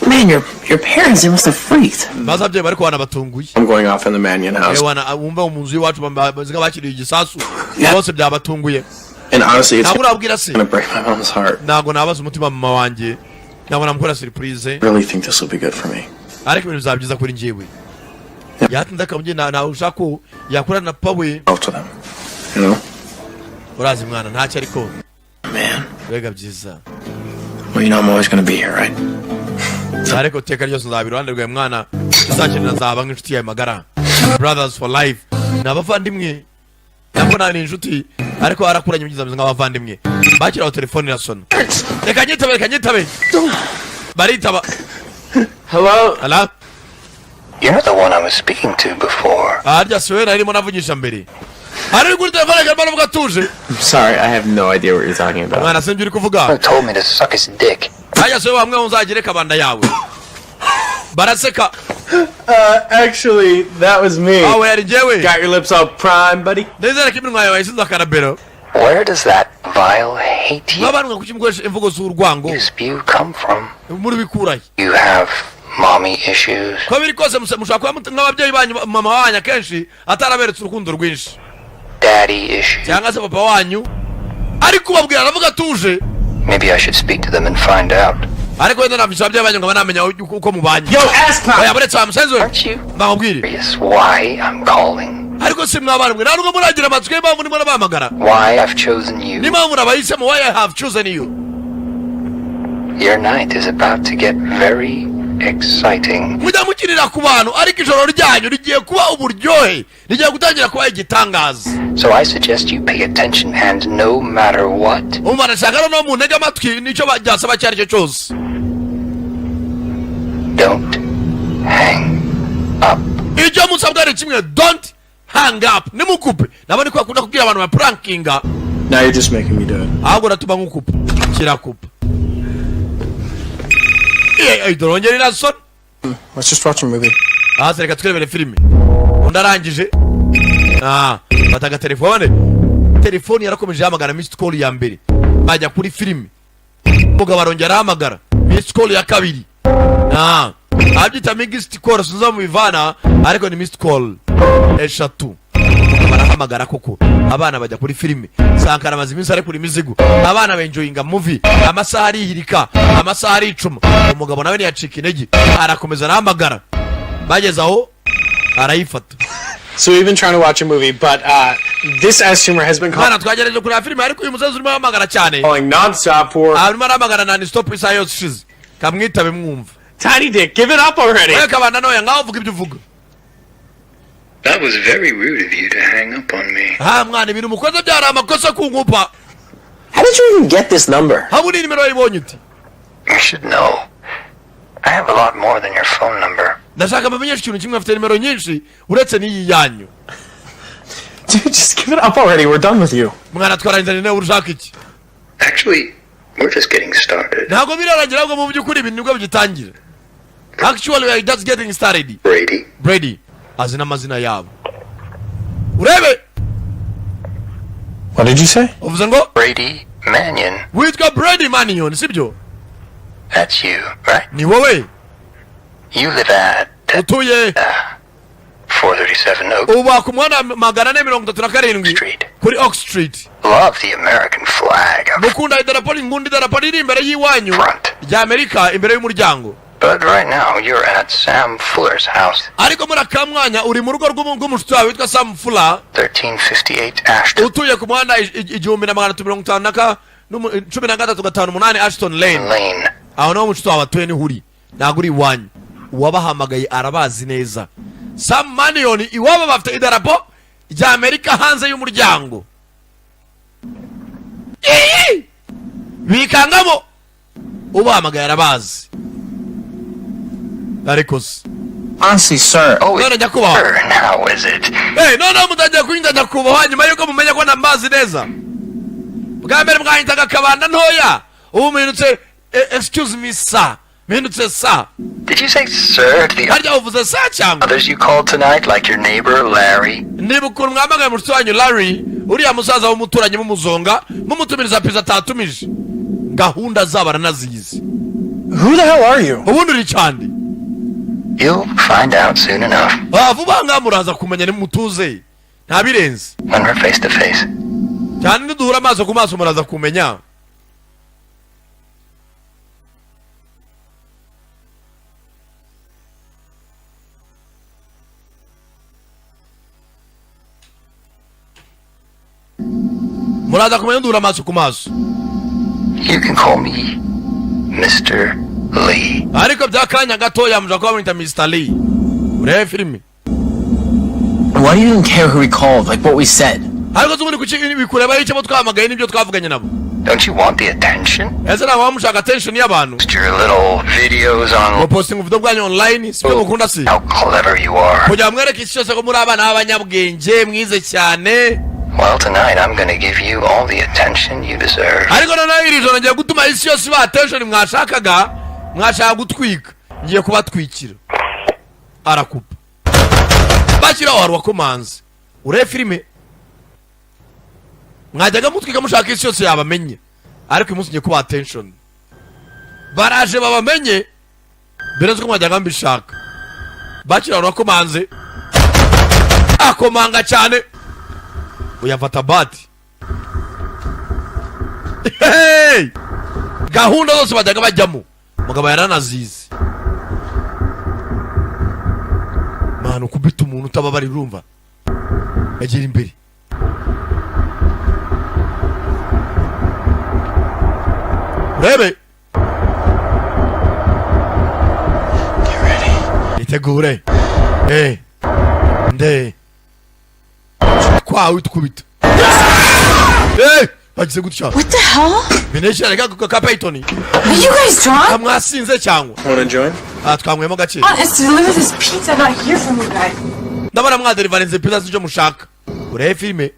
S9: Man, your parents, they must have freaked.
S2: Baza ababyeyi bari kubana batunguye.
S9: I'm going off in the Mannion house.
S2: Ewana, wumva mu nzu y'iwacu bameze nk'abakiriye igisasu, bose byabatunguye.
S9: And honestly, it's
S2: Ntabwo urabwira se?
S9: gonna break my mom's heart.
S2: Ntabwo nabaza umutima mama wanjye, ntabwo namukora surprise.
S9: I really think this will be good for me.
S2: Ariko ibintu bizaba byiza kuri njyewe. Yatinze akamubwira ntawe ushaka ko yakorana na papa we.
S9: Out to them. You know?
S2: Urazi mwana, ntacyo ariko.
S9: Man.
S2: Mbega byiza.
S9: Well, you know I'm always gonna be here, right?
S2: Ariko iteka ryose nzaba iruhande rwawe mwana, tuzakenera nzaba nk'inshuti yawe magara. Brothers for life, ni abavandimwe nabwo, nta ni inshuti ariko arakuranye ibyiza, bimeze nk'abavandimwe. Bakiraho telefone irasona. Reka nyitabe, reka nyitabe. Baritaba.
S9: Hello?
S2: Hello?
S6: You're the one I was speaking to before.
S2: Harya si wowe narimo navugisha mbere? Ari kuri telefone karimo aravuga atuje.
S9: I'm sorry, I have no idea what you're talking about.
S2: Mwana, sinzi uri kuvuga.
S6: Who told me to suck his dick.
S2: Harya si wowe wamwe uzagire kabanda yawe? Baraseka.
S7: Actually, that was me.
S2: Awe yari njyewe.
S7: Got your lips all prime, buddy.
S2: Ndizera ko iminwa yawe yasize akarabero.
S6: Where does that vile hate you
S2: Mwabana, kuki mukoresha imvugo z'urwango
S6: spew come from?
S2: Muri bikurahe?
S6: You have mommy issues.
S2: Ko biri kose mushobora kuba nk'ababyeyi banyu, mama wanyu akenshi ataraberetse urukundo rwinshi.
S6: Daddy issues.
S2: Cyangwa se papa wanyu ariko ubabwira aravuga atuje.
S6: Maybe I should speak to them and find out.
S2: Ariko wenda navugisha ababyeyi banyu nkaba namenya uko mubanye.
S7: Yo, ass clown!
S2: Oya, buretse wa musenzi we.
S6: Aren't you
S2: Mbamubwire.
S6: curious why I'm calling?
S2: Ariko si mwabana mwe, nta nubwo muragira amatsiko y'impamvu ndimo nabahamagara?
S6: Why I've chosen you?
S2: N'impamvu nabahisemo, why I have chosen you?
S6: Your night is about to get very exciting.
S2: Mujya mukinira ku bantu, ariko ijoro ryanyu rigiye kuba uburyohe, rigiye gutangira kuba igitangaza.
S6: So I suggest you pay attention and no matter what,
S2: Umva, ndashaka noneho muntege amatwi, nicyo byasaba icyo ari cyo cyose.
S6: don't hang up.
S2: Icyo musabwa ni kimwe: don't hang up, nimukupe. Nabo niko bakunda kubwira abantu bapurankinga.
S7: Now you're just making me do it.
S2: Ahubwo uratuma nkukupa, kirakupa. Dore ongera irasona.
S7: Let's just watch a movie.
S2: Aha reka twirebere filime. Undi arangije, fata agatelefone. Telefone yarakomeje yahamagara, missed call ya mbere, bajya kuri filime. Umugabo arongera arahamagara, missed call ya kabiri. Abyita missed call, sinzi aho mubivana, ariko ni missed call eshatu. Umugabo arahamagara koko, abana bajya kuri filime. Sankara amaze iminsi ari kuri imizigo, abana benjoyinga movie, amasaha arihirika, amasaha aricuma. Umugabo nawe ntiyacika intege, arakomeza arahamagara, bageze aho arayifata.
S7: So we've been trying to watch a movie, but this ass tumor has been
S2: Mwana, twagerageje kureba filime, ariko uyu musozi urimo ahamagara cyane.
S7: calling nonstop for
S2: Arimo arahamagara non stop isaha yose ishize. Kamwitabe mwumva.
S7: Tiny Dick. Give it up already.
S2: Wewe kabanda noya, ngaho uvuga ibyo uvuga.
S6: That was very rude of you to hang up on me.
S2: Ha mwana, ibintu mukoze byari amakosa kunkupa.
S9: How did you even get this number?
S2: Haba uri nimero wayibonye uti?
S6: You should know. I have a lot more than your phone number.
S2: Ndashaka bamenyesha ikintu kimwe: afite nimero nyinshi uretse n'iyi yanyu.
S7: Dude, just give it up already. We're done with you.
S2: Mwana, twarangizanye nawe, ushaka iki?
S6: Actually, we're just getting started.
S2: Ntabwo birarangira, ahubwo mu by'ukuri ibintu nibwo bigitangira. Actually, we are just getting started.
S6: Brady,
S2: Brady azi n'amazina yabo, urebe.
S7: What did you say?
S2: Uvuze ngo?
S6: Brady Mannion.
S2: Witwa Brady Manion, sibyo?
S6: That's you, right?
S2: Ni wowe?
S6: You live at
S2: Utuye
S6: 437 Oak
S2: uba ku muhanda 437
S6: Street.
S2: kuri Oak Street.
S6: Love the American flag up
S2: Mukunda idarapo, nkunda idarapo riri imbere y'iwanyu
S6: front.
S2: rya Amerika imbere y'umuryango.
S6: But right now, you're at Sam Fuller's house,
S2: Ariko muri aka mwanya uri mu rugo rw'umushuti wawe witwa Sam Fuller,
S6: 1358 Ashton
S2: utuye ku muhanda 1350 na ka 1358 Ashton Lane.
S6: Lane.
S2: Aho niho umushuti wawe atuye, niho uri, ntabwo uri iwanyu. Uwabahamagaye arabazi neza. Sam Manion iwabo bafite idarapo rya Amerika hanze y'umuryango. Iyi! Bikangamo, ubahamagaye arabazi, ariko se
S8: Honestly, sir.
S6: Oh,
S2: None nyakubahwa.
S6: sir, now is it?
S2: Hey, noneho mutangiye kunyita nyakubahwa nyuma yuko mumenya ko namazi neza. Bwa mbere mwanyitaga akabanda ntoya, ubu muhindutse excuse me sir, muhindutse sir.
S6: Did you say sir to the
S2: Harya uvuze sir cyangwa?
S6: others you called tonight, like your neighbor, Larry?
S2: Niba ukuntu mwamagaye mushiki wanyu Larry, uriya musaza w'umuturanyi, mumuzonga mumutumiriza pizza atatumije, gahunda zabo aranazizi.
S7: Who the hell are you?
S2: Ubundi uri cyane?
S6: You'll find out soon enough
S2: Ah, vuba ngaha muraza kumenya, nimutuze, ntabirenze.
S6: when we're face to face.
S2: Cyane, niduhura amaso ku maso muraza kumenya. Muraza kumenya niduhura amaso ku maso.
S6: You can call me Mr. Lee.
S2: Ariko by'akanya gatoya mushobora kuba mwita Mr. Lee. Urebe filime.
S9: Why do you even care who we called? Like what we said?
S2: Ariko ubundi kuki bikureba icyo twamagaye n'ibyo twavuganye nabo?
S6: Don't you want the attention?
S2: Ese ntabwo mushaka attention y'abantu?
S6: Just your little videos on
S2: Mupostinga ubudo bwanyu online, sibyo mukunda si?
S6: how clever you are.
S2: Kugira ngo mwereke isi yose ko muri abana b'abanyabwenge, mwize cyane.
S6: Well, tonight I'm gonna give you all the attention you deserve.
S2: Ariko noneho iri joro ngiye gutuma isi yose ibaha attention mwashakaga, mwashaka gutwika, ngiye kubatwikira. Arakupa, bashyiraho. Hari uwakomanze. Urebe filime mwajyaga mutwiga mushaka isi yose yabamenye, ariko uyu munsi ngiye kubaha attention. Baraje babamenye mbere z'uko mwajyaga mbishaka. Bakira, hari uwakomanze, akomanga cyane, uyafata bati. Hey! Gahunda zose bajyaga bajyamo, mugabo yaranazizi. Mwana, ukubita umuntu utababarira. Urumva yagera imbere. Urebe, itegure. Nde kwawe tukubita. Bagize gutya.
S5: What the hell?
S2: Binesha reka ka Peyton.
S5: Are you guys drunk?
S2: Mwasinze cyangwa?
S9: Wanna join?
S2: Ah, twanywemo gake.
S5: Want us to deliver this pizza, not hear from you guys.
S2: Ndabona mwaderivarinze pizza z'icyo mushaka. Urebe filime,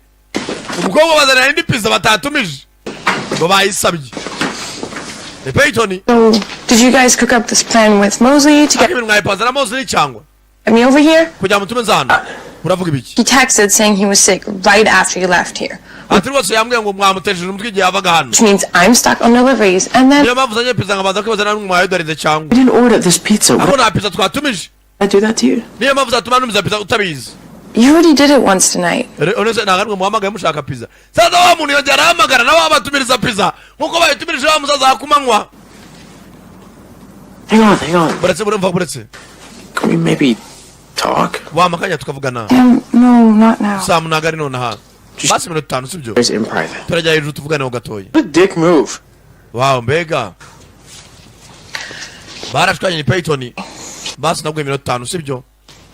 S2: umukobwa bazanira indi pizza batatumije ngo bayisabye ni Peyton.
S5: So, did you guys cook up this plan with Mosley to get
S2: Ibintu mwayipanze na Mosley cyangwa
S5: me over here?
S2: Kugira ngo mutume nza hano? Uravuga ibiki?
S5: He texted saying he was sick right after you left here,
S2: Ati rwose yambwiye ngo mwamutesheje umutwe igihe yavaga hano.
S5: which means I'm stuck on deliveries. And then
S2: Niyo mpamvu uzanye pizza nkabanza kwibaza namwe mwayodorinze cyangwa.
S9: We didn't order this pizza. Why
S2: Ariko nta pizza twatumije.
S9: did I do that to you?
S2: Niyo mpamvu zatuma ntumiza pizza utabizi.
S5: You already did it once tonight.
S2: Uretse ntabwo arimwe muhamagaye mushaka pizza. Sasa wa muntu yongera arahamagara nawe abatumiriza pizza nkuko bayitumirije wa musaza wa kumanywa.
S9: Hang on, hang on.
S2: Buretse, burumva, buretse.
S9: Can we maybe talk?
S2: Wampa akanya tukavugana?
S5: No, not now.
S2: Saa ntabwo ari nonaha, basi iminota 5, sibyo?
S9: It's in private.
S2: Turajya hejuru tuvuganeho gatoya.
S9: What a dick move.
S2: Wow, mbega barashwanye. Ni Peyton. Basi nabwo iminota 5, sibyo?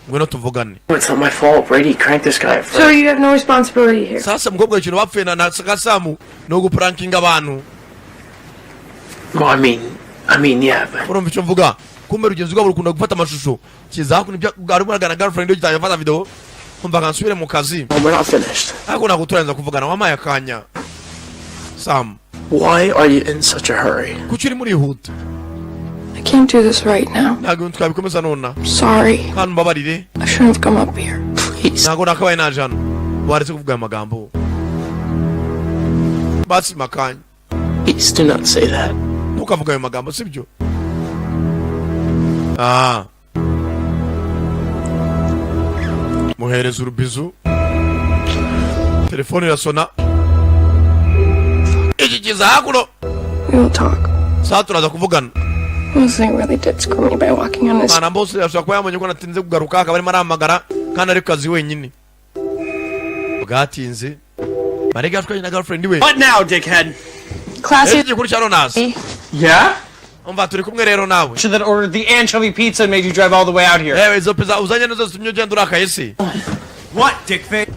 S2: Ngwino tuvugane.
S9: It's not my fault. Brady cranked this guy at first.
S5: So you have no responsibility here.
S2: Sasa mukobwa, ikintu bapfuye na Kasamu ni ugupurankinga abantu.
S9: Well, I mean, yeah, but
S2: Urumva icyo mvuga? Kumbe rugenzi rwabo rukunda gufata amashusho kiza hakuno ibyo arimo aragana girlfriend we gitangiye gufata video. Umva, kansubire mu kazi.
S9: Well, we're not finished.
S2: Ariko ntabwo turangiza kuvugana. Wampaye akanya, Sam?
S9: Why are you in such a hurry?
S2: Kuki urimo urihuta?
S5: I can't do this right now.
S2: Ntabwo ibintu twabikomeza nona.
S5: Sorry.
S2: Kandi umbabarire.
S5: I shouldn't have come up here.
S9: Please.
S2: Ntabwo nakabaye naje hano. Waretse kuvuga aya magambo? Basi makanya.
S9: Please do not say that.
S2: Ntukavuga ayo magambo, sibyo? Ah, muhereza urubizu. Telefone irasona, iki kiza hakuno.
S5: We will talk.
S2: Saa turaza kuvugana.
S5: Mosley really did screw me by walking on his
S2: Mwana, bose ashobora kuba yabonye ko natinze kugaruka, akaba arimo arahamagara kandi ari ku kazi wenyine. Bwatinze, marega yashwanye na girlfriend we.
S9: What now, dickhead?
S5: Classy.
S2: Iki gikuru cya Ronasi.
S9: Yeah?
S2: Umva, turi kumwe rero nawe.
S7: That ordered the anchovy pizza and made you drive all the way out here.
S2: Yewe, izo pizza uzanye nizo zitumye ugenda urakaye se?
S8: What, dick face?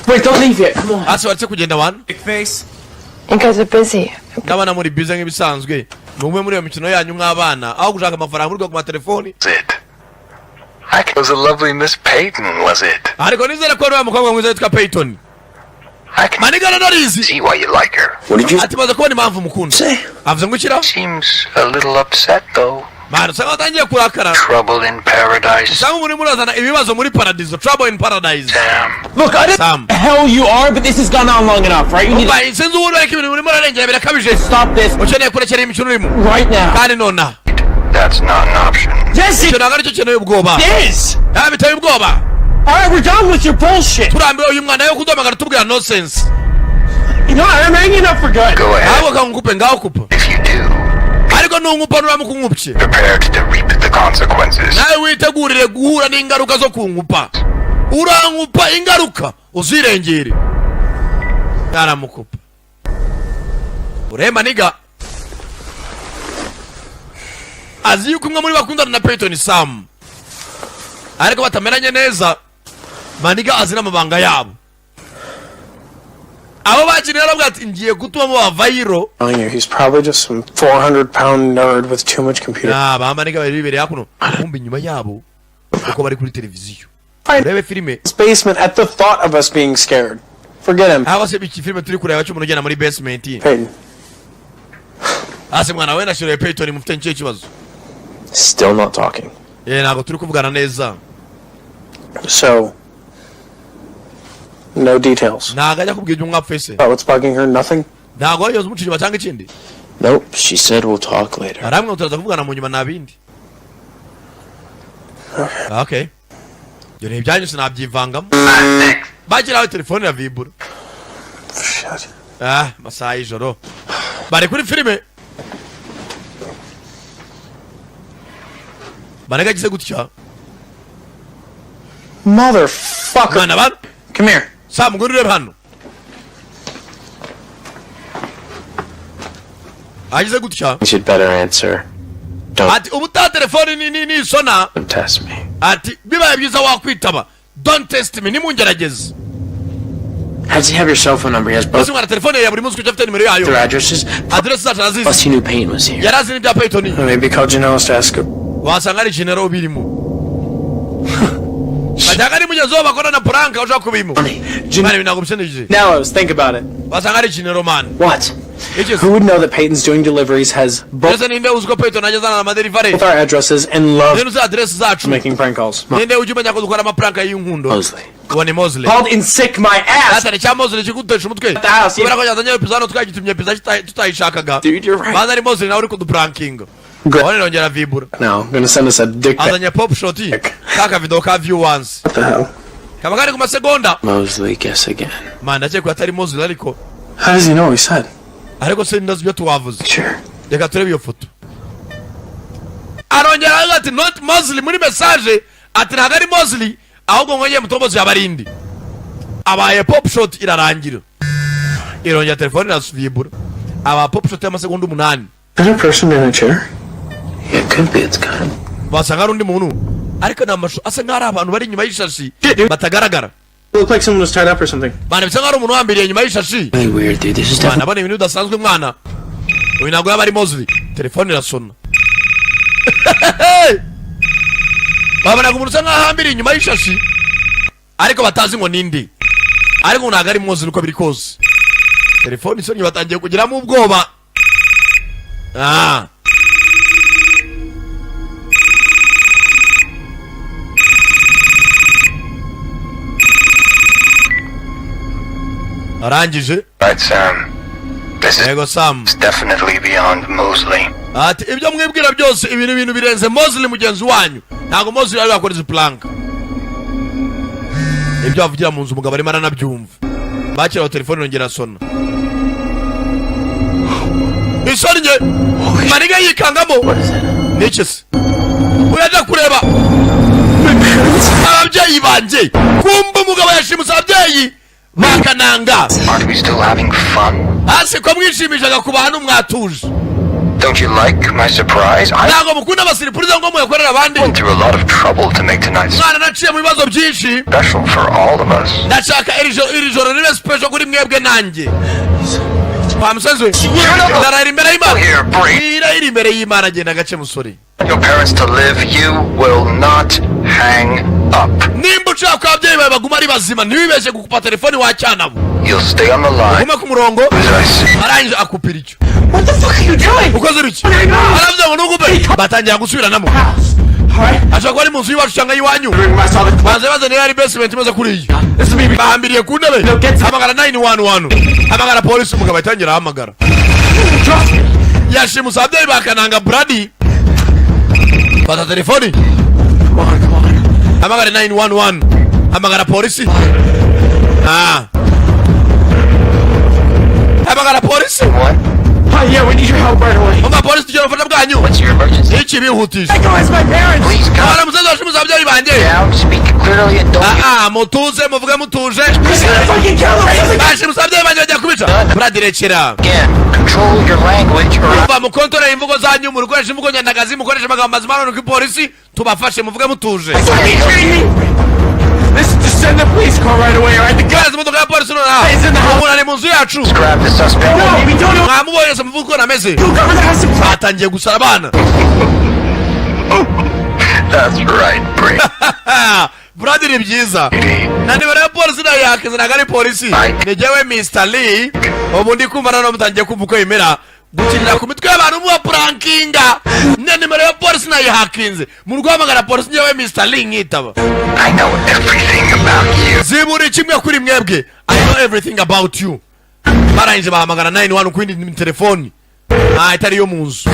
S9: Wait, don't leave yet. Come on.
S2: Hasi waretse kugenda wana.
S8: Dick face?
S5: You guys are busy.
S2: Ndabona muri bize nk'ibisanzwe, ni umwe muri iyo mikino yanyu nk'abana, aho gushaka amafaranga muri ku matelefoni.
S6: It. It was a lovely Miss Peyton, was it?
S2: Ariko nizere ko ari wa mukobwa mwiza witwa Peyton.
S6: I can
S2: Manigana narizi.
S6: see why you like her.
S9: What did you
S2: Ati maze kubona impamvu mukunda.
S9: say?
S2: Avuze ngo ukira.
S6: Seems a little upset, though.
S2: Mwana, usanga watangiye kurakara.
S6: Trouble in paradise.
S2: Usanga umuntu urimo urazana ibibazo muri paradizo, trouble in paradise.
S6: Sam.
S7: Look, I don't
S2: Sam.
S7: the hell you are, but this has gone on long enough, right? You need to
S2: Umva, sinzi ubu ariko ibintu urimo urarengera birakabije.
S7: stop this
S2: Ukeneye kurekera iyi mikino urimo
S7: right now.
S2: kandi nonaha.
S6: That's not an option.
S7: Yes,
S2: Icyo
S7: it
S2: ntabwo aricyo kintu ubwoba.
S7: is.
S2: Ah, biteye ubwoba.
S7: All right, we're done with your bullshit.
S2: Turambiwe uyu mwana yo kuduhamagara tubwira nonsense.
S7: No, I'm hanging up for good.
S6: Go ahead.
S2: Ahubwo kangukupe, ngaho kupa.
S6: If you do,
S2: Ariko nunkupa, nuramuka unkupye,
S6: prepare to reap the consequences.
S2: nawe witegurire guhura n'ingaruka zo kunkupa. Urankupa, ingaruka uzirengere. Aramukupa. Urema niga azi yuko umwe muri bakundana na Peyton, Sam, ariko batamenanye neza. Maniga azi n'amabanga yabo abo bakiriye. Aravuga ati ngiye gutuma muba viral.
S9: Telling you, he's probably just some 400 pound nerd with too much computer.
S2: Ah, ba maniga bari bibereye hakuno, kumbe inyuma yabo uko bari kuri televiziyo urebe filime.
S9: His basement at the thought of us being scared. Forget him.
S2: Aho se iki filime turi kureba cy'umuntu ugenda muri basement?
S9: Peyton.
S2: Hasi mwana we nashyiriye Peyton, mufite nicyo kibazo.
S9: Still not talking.
S2: Ntabwo turi kuvugana neza.
S9: So, no details.
S2: Ntabwo ajya kubwira ibyo mwapfuye se?
S9: About what's bugging her? Nothing?
S2: Ntabwo wigeze umuca inyuma cyangwa ikindi?
S9: Nope. She said we'll talk later.
S2: Aramwe ngo turaza kuvugana mu nyuma, nta bindi. Okay, ibyo ni ibyanyu, sinabyivangamo. Bageraho telefone iravibura.
S9: Shit.
S2: Ah, amasaha y'ijoro bari kuri filime. Barega agize gutya.
S9: Motherfucker.
S2: Mwana bano.
S9: Come here.
S2: Sa mugore, urebe hano. Agize gutya.
S9: You should better answer. Don't
S2: Ati ubutaha telefoni ni nisona
S9: test me.
S2: Ati bibaye byiza wakwitaba. Don't test me, nimungerageze.
S9: How does he have your cell phone number? He has both
S2: Ese mwana, telefone ya buri munsi kuko afite nimero yayo?
S9: their addresses.
S2: Aderesi zacu arazizi.
S9: Plus, he knew Payne was here.
S2: Yari azi n'ibya Payton.
S9: Maybe call Janellis to ask her.
S2: Wasanga ari Genero birimo, bajyaga ari mugenzi wabo bakorana prank ushaka kubimo. Mwana, ibi ntabwo bishenije.
S9: Janellos, think about it.
S2: Wasanga ari Genero, man.
S9: What?
S2: Iki?
S9: Who would know that Peyton's doing deliveries, has both
S2: Ese ninde uzi ko Payton ageze azana amadelivery
S9: our addresses, and loves
S2: ninde uzi aderesi zacu
S9: making prank calls?
S2: Ninde ujya umenya ko dukora amaprank y'inkundo?
S9: Mosley.
S2: Uwo ni Mosley.
S9: Called in sick my ass!
S2: Atari cya Mosley kigutesha umutwe
S9: The house,
S2: kubera ko yazanye pizza hano, twagitumye pizza tutayishakaga.
S9: Dude, you're right.
S2: Baza ari Mosley nawe uri kuduprankinga.
S9: Great.
S2: Ubone irongera vibura.
S9: Now, gonna send us a dick pic.
S2: Azanye pop shot ka kavido ka view once.
S9: What the hell?
S2: Kaba kari ku masegonda.
S9: Mosley, guess again.
S2: Man, ndakeka ko atari Mosley, ariko
S9: How does he know what we said?
S2: Ariko se ndazi ibyo tuwavuze?
S9: Sure.
S2: Reka turebe iyo foto. Arongera aravuga ati not Mosley muri message, ati ntabwo ari Mosley, ahubwo ngo ngiye mutombozi yaba ari indi. Abaye pop shot, irarangira, irongera telefone irasubibura, aba pop shot y'amasegonda 8.
S9: Is that a person in a chair? Yeah, it could be. It's kind.
S2: Wasanga ari undi muntu, ariko ni amashusho asa nk'aho ari abantu bari inyuma y'ishashi batagaragara.
S9: Looked like someone was tied up or something.
S2: Bana, bisa nk'aho ari umuntu wambiriye inyuma y'ishashi.
S9: Really weird, dude. This is
S2: Mwana, abona ibintu bidasanzwe. Mwana, uyu ntabwo yaba ari Mosley. Telefone irasona, babonaga umuntu usa nk'aho ahambiriye inyuma y'ishashi, ariko batazi ngo ninde, ariko ntabwo ari Mosley uko biri kose. Telefone isonnye, batangiye kugiramo ubwoba. Ah. Arangije.
S6: Right, Sam. This is
S2: Yego, Sam.
S6: definitely beyond Mosley.
S2: Ati ibyo mwibwira byose, ibintu birenze Mosley mugenzi wanyu. Ntabwo Mosley ari yakora izi prank. Ibyo avugira mu nzu umugabo arimo aranabyumva. Bakiraho telefone yongera asona, isonnye, maniga yikangamo. Niki se? Urajya kureba ababyeyi banjye. Kumva umugabo yashimuse ababyeyi bakananga.
S6: Aren't we still having fun?
S2: Hasi ko mwishimishaga ku bantu mwatuje.
S6: Don't you like my surprise? I
S2: Ntabwo mukunda amasurprise ngo muyakorere abandi?
S6: went through a lot of trouble to make tonight's
S2: Mwana, naciye mu bibazo byinshi.
S6: special for all of us.
S2: Ndashaka iri joro ribe special kuri mwebwe nanjye. Wa musozi we, ndarahira imbere y'Imana, irahira imbere y'Imana. Agenda gace, musore.
S6: Your parents to live, you will not hang up.
S2: Nimba ushaka ko ababyeyi bawe baguma ari bazima, ntibibeshe gukupa telefoni wacyanabo.
S6: You'll stay on the line.
S2: Ugume ku murongo.
S6: As I see.
S2: Arangije akupira icyo.
S7: What the fuck are you doing?
S2: Ukoze ibiki? Aravuze ngo nugupe. Batangira gusubiranamo. Ashobora kuba ari mu nzu y'iwacu cyangwa y'iwanyu. Banze baze niba ari basement imeze kuriya. Bahambiriye ku ntebe. Hamagara 911, hamagara polisi. Umugabo atangira ahamagara. Yashimuse ababyeyi bakananga Brady. Fata telefoni, hamagara 911, hamagara polisi. Ah, hamagara polisi.
S7: Hi, yeah, we need your help right away.
S2: Umva, polisi, tugira ubufasha bwanyu.
S6: What's your emergency?
S2: Iki bihutisha?
S7: Go as my parents.
S6: Please come
S2: Abana, musaza washimuze ababyeyi banjye.
S6: down, speak clearly, and don't
S2: Ah, mutuze, muvuge mutuje.
S7: He's gonna fucking kill them.
S2: Bashimuse ababyeyi banjye, bagiye kubica. Brady, rekera.
S6: again. Control your language or
S2: Umva, mukontore imvugo zanyu, mukoreshe imvugo nyandagazi, mukoreshe amagambo mazima. None ko polisi tubafashe, muvuge mutuje.
S7: Listen, just send the police car right away, alright? The
S2: Guys, imodoka ya polisi nonaha. Umuntu ari mu nzu yacu.
S6: grab the suspect.
S7: No, we don't know.
S2: Mwamubonye se? Muvuge uko nameze.
S7: You cover the house in
S2: Batangiye gusara abana.
S6: That's right, Brady.
S2: Brady, ni byiza na nimero ya polisi nayo yakize. Ntabwo ari polisi, ni jyewe Mr Lee. Ubu ndi kumva noneho mutangiye kumva uko bimera. Gukinira ku mitwe y'abantu muba prankinga na nimero ya polisi nayihakinze mu guhamagara polisi, njyewe Mr. Lee nkitaba.
S6: I know everything about you.
S2: Ziburi kimwe kuri mwebwe. I know everything about you. Barangije bahamagara 91 ku yindi telefoni, itari iyo mu nzu,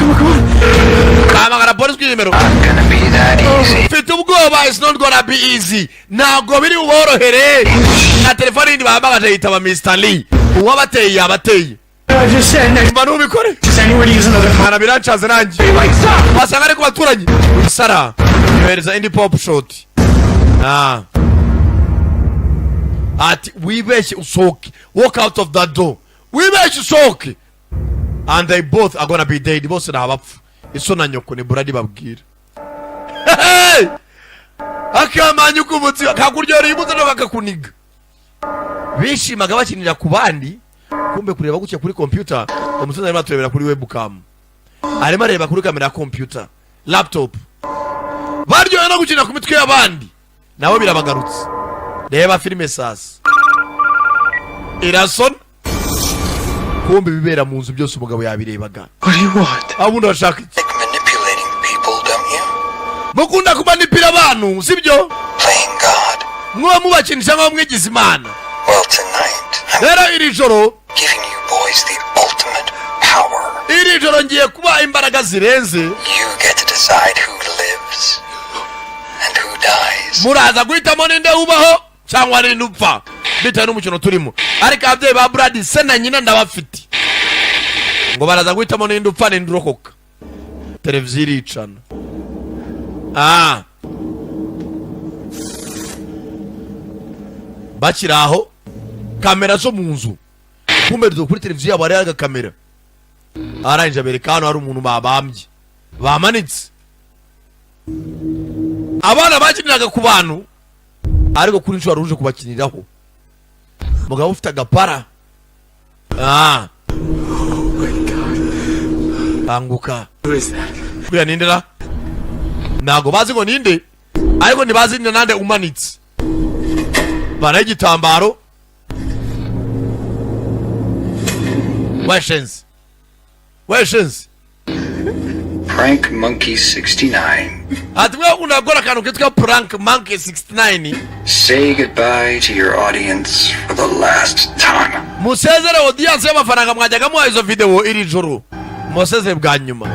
S2: bahamagara polisi kuri nimero.
S6: Not gonna be that easy.
S2: Mfite ubwoba. It's not gonna be easy, ntabwo biri buborohere. Na telefoni yindi bahamagaje yitaba Mr. Lee. Uwabateye yabateye.
S7: I just said next.
S2: Mba ntubikore.
S7: Just anywhere to use another phone.
S2: Mwana, birancaze nanjye.
S7: Wait, stop!
S2: Wasanga ari ku baturanyi. Sara yohereza indi pop shot. Ati wibeshye usohoke, walk out of that door, wibeshye usohoke, and they both are gonna be dead, bose ni abapfu, iso na nyoko. Ni Brady babwira. Hey! Akamanyu k'umutsima kakuryohera umunsi no kakakuniga. Bishimaga bakinira ku bandi, kumbe kureba gutya kuri computer, umusaza arimo aturebera kuri webcam, arimo areba kuri kamera ya computer laptop. Baryohewe no gukina ku mitwe y'abandi, nabo birabagarutse. Reba filime sasa irasona, kumbe ibibera mu nzu byose umugabo yabirebaga.
S7: What do you want?
S2: Aho ubundi bashaka iki?
S6: Like manipulating people, don't you?
S2: Mukunda kumanipira abantu, sibyo?
S6: Playing God.
S2: Muba mubakinisha nk'aho mwigize Imana.
S6: Well, tonight, I'm
S2: Rero iri joro,
S6: giving you boys the ultimate power.
S2: iri joro ngiye kuba imbaraga zirenze.
S6: You get to decide who lives and who dies.
S2: Muraza guhitamo ninde ubaho cyangwa ninde upfa bitewe n'umukino turimo. Ariko ababyeyi ba Brad, se na nyina, ndabafite. Ngo baraza guhitamo ninde upfa, ninde urokoka. Televiziyo iricana. Bakiri aho, kamera zo mu nzu, kumbe dore kuri televiziyo yabo hariho agakamera. Arangije abereka hano hari umuntu babambye, bamanitse. Abana bakiniraga ku bantu, ariko kuri inshuro wari uje kubakiniraho umugabo ufite agapara. Kanguka.
S7: Who is that?
S2: Kuriya ninde ra? Ntabwo bazi ngo ninde, ariko ntibazi ni nande umanitse. Banaho igitambaro. Weshenzi, weshenzi.
S6: Prank Monkey 69.
S2: Ati mwakunda gukora akantu kitwa Prank Monkey 69.
S6: Say goodbye to your audience for the last time.
S2: Musezere audience y'amafaranga mwajyaga muha izo video. Iri joro musezere bwa nyuma.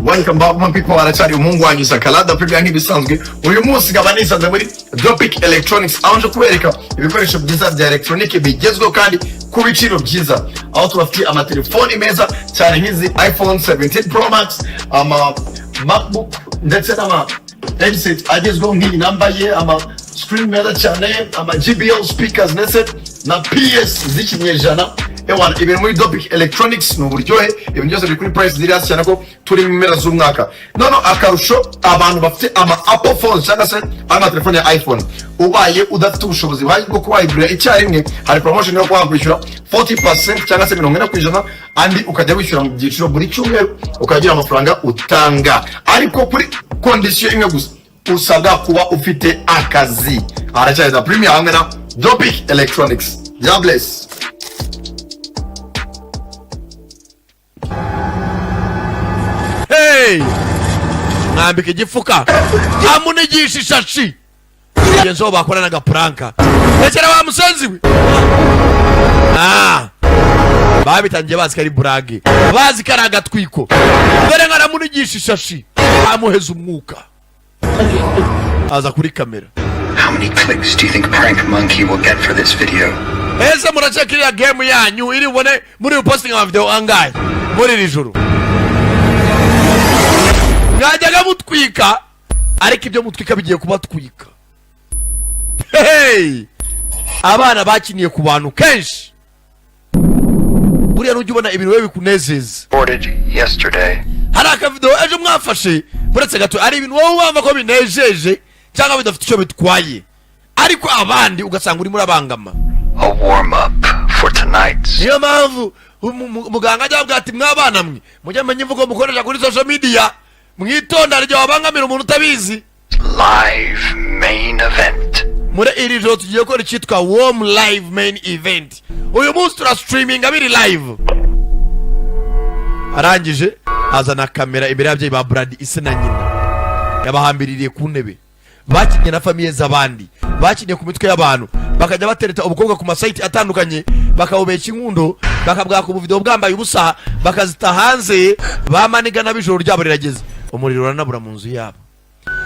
S1: Welcome back, my people. Haracyari umuhungu wanyu Sakalada Premier nk'ibisanzwe. Uyu munsi nkaba nisanze muri Dopic Electronics, aho nje kubereka ibikoresho byiza bya electronic bigezweho kandi ku biciro byiza, aho tubafitiye amatelefoni meza cyane nk'izi iPhone 17 Pro Max, ama MacBook ndetse n'ama headset agezweho nk'iyi nambaye, ama screen meza cyane, ama JBL speakers ndetse na PS z'ikinyejana. Ewana, ibintu muri Dopic Electronics ni uburyohe. Ibintu byose biri kuri price ziri hasi cyane ko turi mu mpera z'umwaka. Noneho akarusho, abantu bafite ama Apple phones cyangwa se amatelefone ya iPhone, ubaye udafite ubushobozi buhagije bwo kuba wayigurira icyarimwe, hari promotion yo kuba wakwishyura 40% cyangwa se 40%, andi ukajya wishyura mu byiciro, buri cyumweru ukagira amafaranga utanga, ariko kuri condition imwe gusa: usabwa kuba ufite akazi. Haracyari na Premier hamwe na Dopic Electronics. God bless.
S2: Hey! Mwambika igifuka, amunigisha ishashi. Mugenzi wabo bakoranaga prank: rekera wa musenzi we. Babitangiye bazi ko ari blague, bazi ko ari agatwiko. Dore nka aramunigisha ishashi, amuheza umwuka, aza kuri kamera.
S6: How many clicks do you think Prank Monkey will get for this video?
S2: Ese muraceka iriya game yanyu iri bubone muri bupostinga amavideo angahe muri iri joro? Mwajyaga mutwika, ariko ibyo mutwika bigiye kubatwika. Hey! Abana bakiniye ku bantu kenshi. Buriya nujya ubona ibintu bibe bikunezeza.
S6: Recorded yesterday.
S2: Hari akavideo ejo mwafashe, uretse gato ari ibintu wowe wumva ko binejeje cyangwa bidafite icyo bitwaye, ariko abandi ugasanga urimo urabangama.
S6: A warm up for tonight's
S2: Niyo mpamvu muganga ajya avuga ati: "Mwabana mwe, mujye menya imvugo mukoresha kuri social media, mwitonda igihe wabangamira umuntu utabizi."
S6: live main event.
S2: Muri iri joro tugiye gukora icyitwa warm live main event. Uyu munsi turastreaminga biri live. Arangije azana kamera imbere y'ababyeyi ba Brad, ise na nyina, yabahambiririye ku ntebe. Bakinnye na famille z'abandi, bakinnye ku mitwe y'abantu, bakajya batereta ubukobwa ku masayiti atandukanye, bakabubeshya inkundo, bakabwaka ubuvidewo bwambaye ubusa, bakazita hanze. Bamaniga nabo, ijoro ryabo rirageze, umuriro uranabura mu nzu yabo.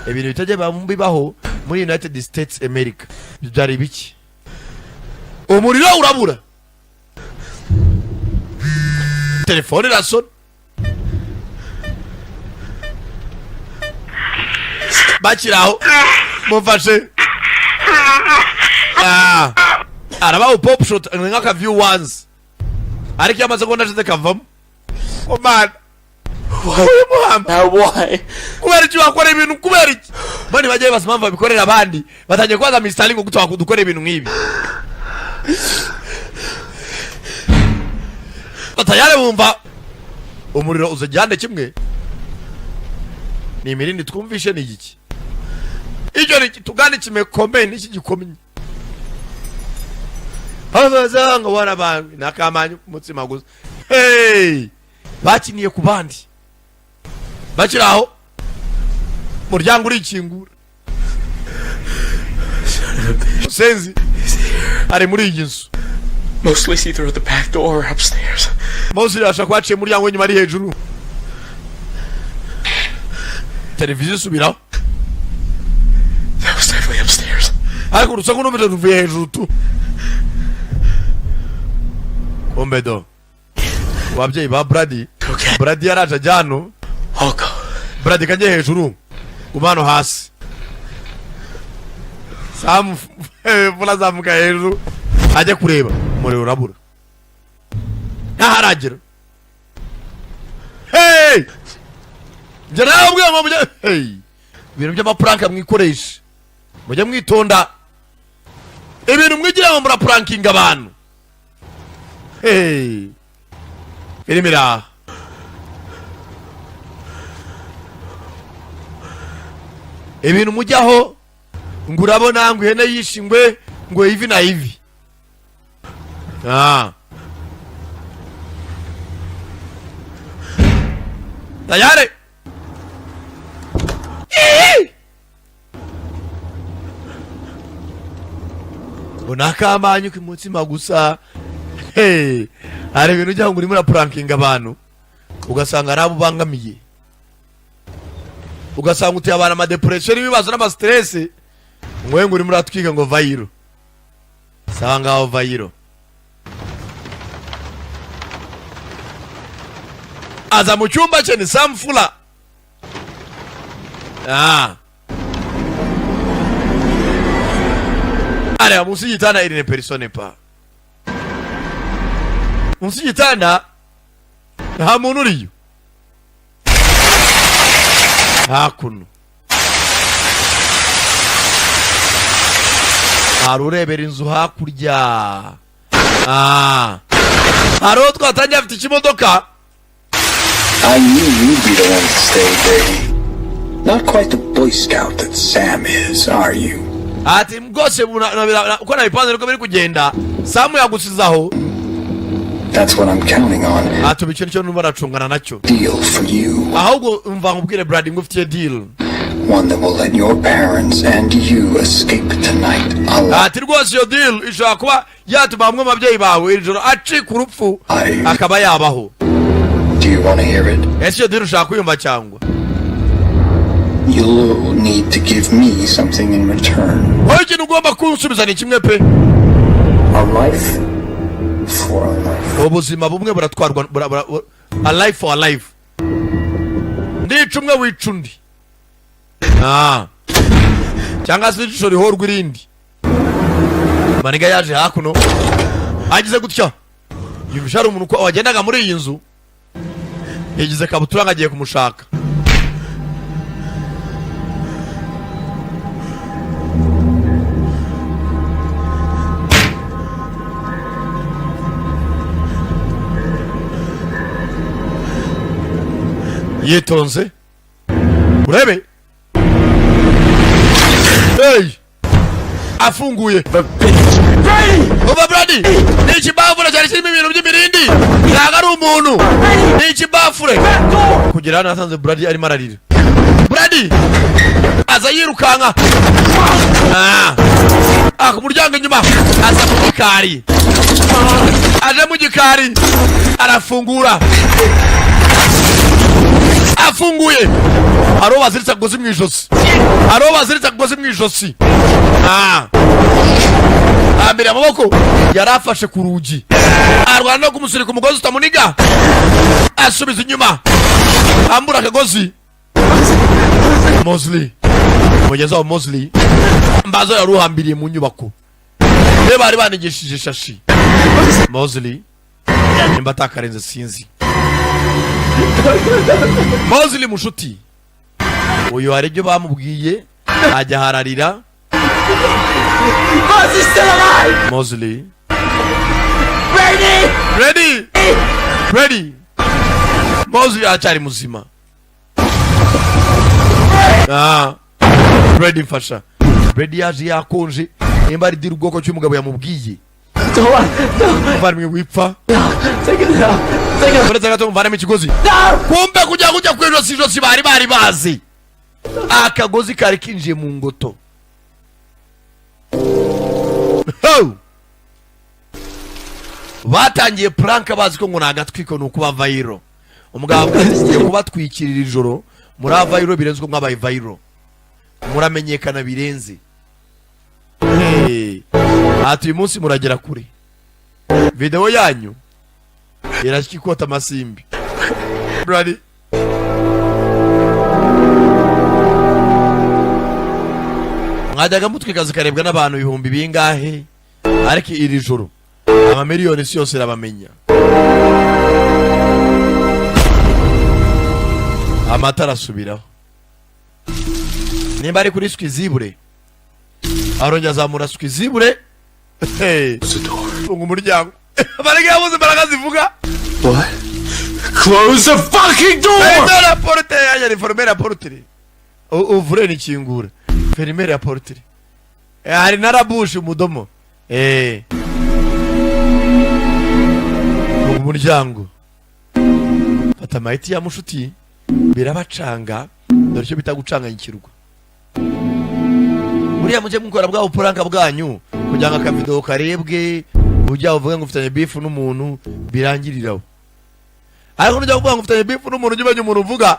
S2: Ibintu bitajya bibaho muri United States America. Byari ibiki? Umuriro urabura, telefone irasona. Bakiri aho, mufashe. Ah, arabaho pop shot ni nk'aka view once, ariko iyo amaze kubona ashize kavamo. Komana uyu muhamba.
S9: Why?
S2: Kubera iki wakora ibintu? Kubera iki? Bani bajya bibaza impamvu babikorera abandi, batangiye kubaza Mr. Lee ngo gute wakudukora ibintu nk'ibi. Batayare bumva umuriro uza igihande kimwe. Ni imirindi twumvishe, ni igiki icyo? Ni iki tugane kimekomeye n'iki gikomye? Babaza ngo warabantu ni akamanyu umutsima gusa. Hey! Bakiniye ku bandi. Bakiri aho, umuryango urikingura. Musenzi ari muri iyi nzu.
S9: Mostly see through the back door upstairs.
S2: Mose irasha kuba aciye umuryango w'inyuma, ari hejuru. Televiziyo isubiraho.
S9: That was definitely upstairs.
S2: Ariko urusaku numvise ruvuye hejuru tu. Kumbe do ababyeyi ba Brady.
S9: Okay.
S2: Brady yaraje ajya hano.
S9: I'll go.
S2: Brady kajye hejuru, guma hano hasi. Samu fula azamuka hejuru ajya kureba, umuriro urabura, ntaharagera. Hey! Njye narababwiye ngo mujye, hey! Ibintu by'amaprank mwikoresha, mujye mwitonda. Ibintu mwigira ngo muraprankinga abantu. Hey! Filime iraha. Ibintu mujyaho ngo urabona ngo ihene yishe ingwe, ngo ivi na ivi. Ah. Tayari. Ihi! Ngo nakamanyu k'umutsima gusa. Hey, hari ibintu ujya ngo urimo uraprankinga abantu, ugasanga ari abo ubangamiye, ugasanga uteye abantu amadepression n'ibibazo n'amastress, ngo ngo urimo uratwika ngo viral. Sawa, ngaho viral. Aza mu cyumba cye, ni Samfula. Ah. Areba munsi y'igitanda, il ne personne pas munsi y'igitanda, nta muntu uriyo. Hakuno hari urebera inzu hakurya. Ah. Hari uwo twatangiye afite ikimodoka.
S6: I knew you'd be the one to stay, Brady. Not quite the Boy Scout that Sam is, are you?
S2: Ati rwose uko nabipanze niko biri kugenda, Samu yagusizaho.
S6: That's what I'm counting on.
S2: Ati ubu icyo nicyo numva aracungana nacyo.
S6: Deal for you.
S2: Ahubwo umva nkubwire, Brad, ngufitiye deal.
S6: One that will let your parents and you escape tonight alive.
S2: Ati rwose iyo deal ishobora kuba yatuma bamwe mu babyeyi bawe iri joro acika urupfu, akaba yabaho.
S6: Do you want to hear it?
S2: Ese iyo deal ushaka kuyumva cyangwa?
S6: You'll need to give me something in return.
S2: Wowe ikintu ugomba kunsubiza ni kimwe pe.
S6: A life for a life.
S2: Ubuzima bumwe buratwarwa a life for a life. Ndica umwe, wica undi. Ah. Cyangwa se ijisho rihorwa irindi. Maniga yaje hakuno, agize gutya yumvisha hari umuntu ko wagendaga muri iyi nzu, yagize kabutura ngo agiye kumushaka. Yitonze urebe. Hey! Afunguye. Uva, Brady, ni ikibafure cyari kirimo ibintu by'imirindi, ntabwo ari umuntu, ni ikibafure. Kugera hano nasanze Brady arimo ararira. Brady aza yirukanka. Ah, ku muryango inyuma, aza mu gikari, aje mu gikari arafungura. Afunguye, hari uwo baziritse akagozi mu ijosi, hari uwo baziritse akagozi mu ijosi. Ah. Hambere amaboko yari afashe ku rugi, arwana no kumusunika umugozi utamuniga, asubiza inyuma, ambura akagozi. Mosley, mugenzi wabo Mosley, mbazo yari uhambiriye mu nyubako, be bari banigishije ishashi. Mosley nimba atakarenze sinzi. Mosley mushuti uyu, hari ibyo bamubwiye ajya hararira. Mosley, ready, ready. Mosley aracyari muzima. Ah, ready, mfasha. Ready yaje yakonje, nimba ari dira ubwoko cy'umugabo yamubwiye. Muvandimwe, wipfa, uretse gato muvanemo ikigozi. Kumbe kujya kujya ku ijosi, ijosi bari bazi akagozi kari kinjiye mu ngoto. Ho! Batangiye prank bazi ko ngo ni agatwiko, ni ukuba viral. Umugabo avuga ati: "Ngiye kubatwikirira ijoro muri viral birenze uko mwabaye viral, muramenyekana birenze." Hey. Ati: "Uyu munsi muragera kure, video yanyu irashyika ikota amasimbi." Brady mwajyaga mutwika zikarebwa n'abantu ibihumbi bingahe, ariko iri joro amamiliyoni isi yose irabamenya. Amatara asubiraho, nimba ari kuri swizibure, arongera azamura swizibure. Hey. Funga umuryango. Barega yabuze imbaraga zivuga.
S6: What? Close the fucking door!
S2: Ferme la porte, yanjye ni ferme la porte. Uvure ni kingura. Ferme la porte. Hari na rabushe umudomo. Funga umuryango. Fata amayiti ya mushuti birabacanga, dore icyo bita gucanganyikirwa. Buriya mujye mukora bwa bu prank bwanyu kugira ngo akavidewo karebwe, ujya uvuge ngo ufitanye beef n'umuntu birangiriraho. Ariko nujya kuvuga ngo ufitanye beef n'umuntu, ujye umenya umuntu uvuga.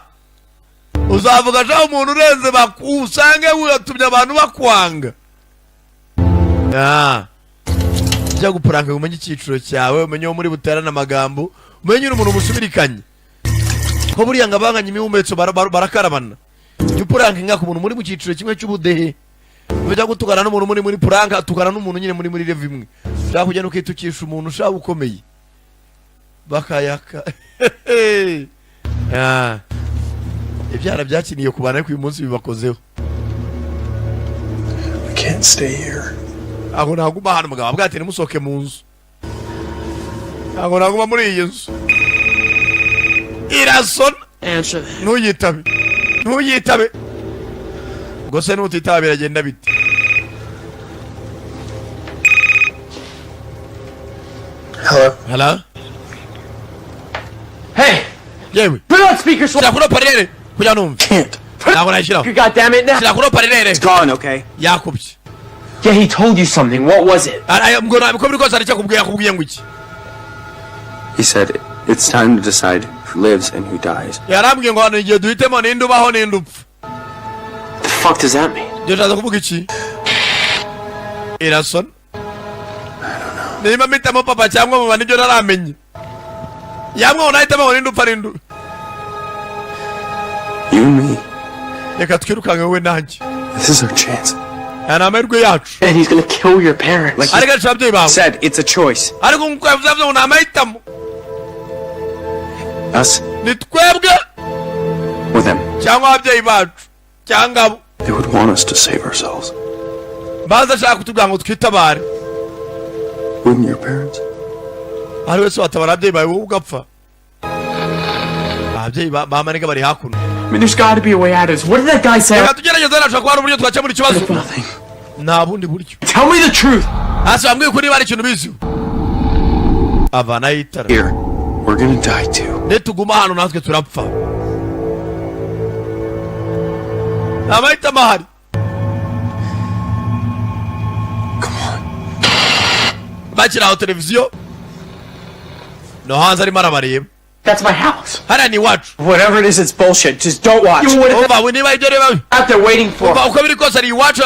S2: Uzavuga sha umuntu urenze, usange watumye abantu bakwanga. Ah. Jya gupuranka umenye icyiciro cyawe, umenye uwo muri buterane amagambo, umenye umuntu musubirikanye, ko buriya ngo abanganya imihumetso barakarabana. Jya upuranka inka ku muntu muri mu cyiciro kimwe cy'ubudehe. Ujya gutukana n'umuntu muri muri prank, tukana n'umuntu nyine muri muri level imwe. Ushaka kugenda ukitukisha umuntu ushaka ukomeye bakayaka. Ah. Ibyana byakiniye ku bantu, ariko uyu munsi bibakozeho.
S6: I can't stay here.
S2: Ntabwo naguma hano. Umugabo avuga ati: "Ntimusohoke mu nzu, ntabwo naguma muri iyi nzu." Irasona.
S9: Answer that.
S2: Ntuyitabe, ntuyitabe. Ubwo se nutitaba biragenda bite?
S6: Hello?
S2: Hello?
S9: Hey!
S2: Yewe.
S9: Put it on speaker so
S2: Shyira kuri haut-parleur kugira numve.
S6: Can't.
S2: Ntabwo nayishyiraho.
S9: God damn it now.
S2: Shyira kuri haut-parleur.
S9: It's gone, okay?
S2: Yakubye.
S9: Yeah, he told you something. What was it?
S2: Ngo uko biri kose hari icyo akubwiye. Yakubwiye ngo iki?
S6: He said it's time to decide who lives and who dies.
S2: Yarambwiye ngo hano igihe duhitemo ninde ubaho ninde upfa.
S9: The fuck does that mean?
S2: Ibyo nshatse kuvuga iki? Irasona. Niba mpitamo papa cyangwa mama, nibyo ntaramenye. Yamwe ngo nahitamo ngo ninde upfa ninde
S6: You and me.
S2: Reka twirukanke, wowe nanjye.
S6: This is our chance.
S2: Aya ni amahirwe yacu.
S9: And he's gonna kill your parents.
S6: Like
S2: Ariko aca ababyeyi bawe.
S6: said, it's a choice.
S2: Ariko nkuko yavuze, yavuze ngo ni amahitamo.
S6: Us
S2: Ni twebwe
S6: or them.
S2: cyangwa ababyeyi bacu cyangwa abo.
S6: They would want us to save ourselves.
S2: Baza ashaka kutubwira ngo twitabare.
S6: Wouldn't your parents?
S2: Ari wese watabara ababyeyi bawe, wowe ugapfa? Ababyeyi ba maniga bari hakuno.
S9: I mean, there's gotta be a way out of this. What did that guy say?
S2: Reka tugerageze, hano hashobora kuba hari uburyo twakemura ikibazo.
S6: Nothing.
S2: Nta bundi buryo.
S9: Tell me the truth.
S2: Hasi bambwiye ko niba hari ikintu biziho, avanayo itara.
S9: Here, we're gonna die too.
S2: Nituguma hano natwe turapfa. Nta mahitamo ahari.
S9: Come on.
S2: Bakiri aho, televiziyo no hanze arimo arabareba.
S7: That's my house.
S2: Hariya ni iwacu.
S7: Whatever it is, it's bullshit. Just don't watch.
S2: Umva we, niba ibyo reba
S7: Out there waiting for.
S2: Umva, uko biri kose ari iwacu.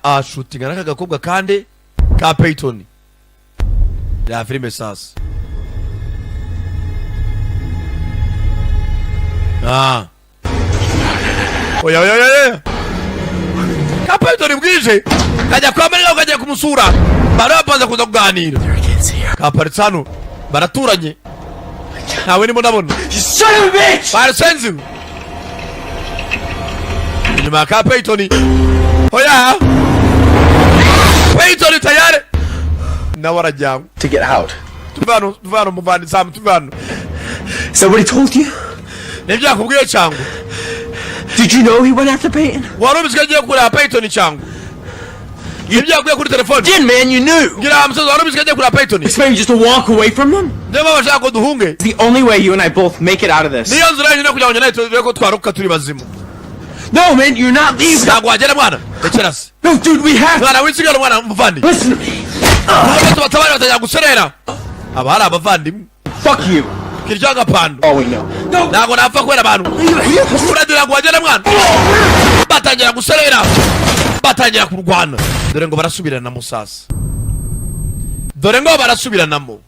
S2: Ashutinga n'aka gakobwa kandi ka Peyton ya filime. Sasa oya oya oya oya, ka Peyton bwije kajya kwa Marina, kajya kumusura, bari bapanze kuza kuganira. Kaparitse hano, baraturanye, ntawe ndimo ndabona.
S7: You son of a bitch!
S2: Barasenze inyuma ya ka Peyton. Oya, Peyton tayari nawe arajyanywe.
S9: To get out.
S2: Tuve hano, tuve hano muvandi Sam, tuve hano.
S9: Is that what he told you?
S2: Nibyo yakubwiye cyangwa?
S9: Did you know he went after Peyton?
S2: Wari ubizi ko agiye kureba Peyton cyangwa nibyo yakubwiye kuri telefone?
S9: Did, man, you knew.
S2: Ngira musozi, wari ubizi ko agiye kureba Peyton?
S9: Expect you just to walk away from them?
S2: Niyo mpamvu bashaka ko duhunge.
S7: It's the only way you and I both make it out of this.
S2: Niyo nzira yonyine kugira ngo nawe turebe ko twarokoka turi bazima.
S9: No, man, you're not leaving.
S2: Ntabwo wagera mwana, rekera se.
S9: No, dude, we have.
S2: Mwana w'isigara, mwana muvandi.
S9: Listen to me.
S2: Ntabwo tubatabare, batangira guserera aba hari abavandimwe.
S7: Fuck you.
S2: Kiryo agapando.
S7: All we know.
S2: Ntabwo napfa kubera abantu uragira ngo wagere mwana. Batangira guserera, batangira kurwana. Dore ngo barasubiranamo sasa, dore ngo barasubiranamo.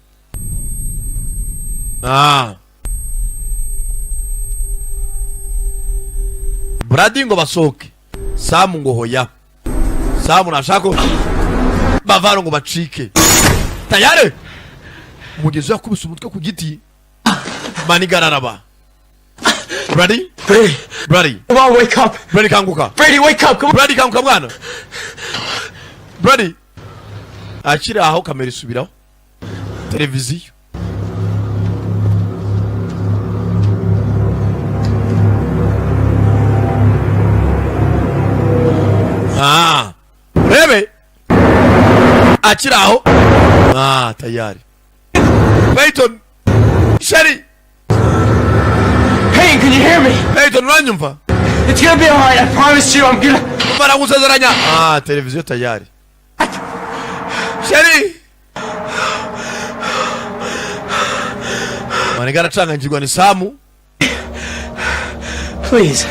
S2: Brady ngo basohoke, Samu ngo hoya. Samu nashaka ko bavano ngo bacike. Tayari umugezi yakubise umutwe ku giti, manigararaba. Brady.
S9: Brady,
S2: Brady.
S9: Come on, wake up.
S2: Brady, kanguka.
S9: Brady, wake up. Come on.
S2: Brady, kanguka mwana. Brady akiri aho, kamera isubiraho televiziyo. Urebe akiri aho. Tayari Peyton, chérie.
S9: Hey, can you hear me?
S2: Peyton, uranyumva?
S9: It's gonna be alright. I promise you. I'm gonna.
S2: Umva, nagusezeranya. Televiziyo tayari. Chérie maniga aracanganyikirwa ni Samu.
S9: Please.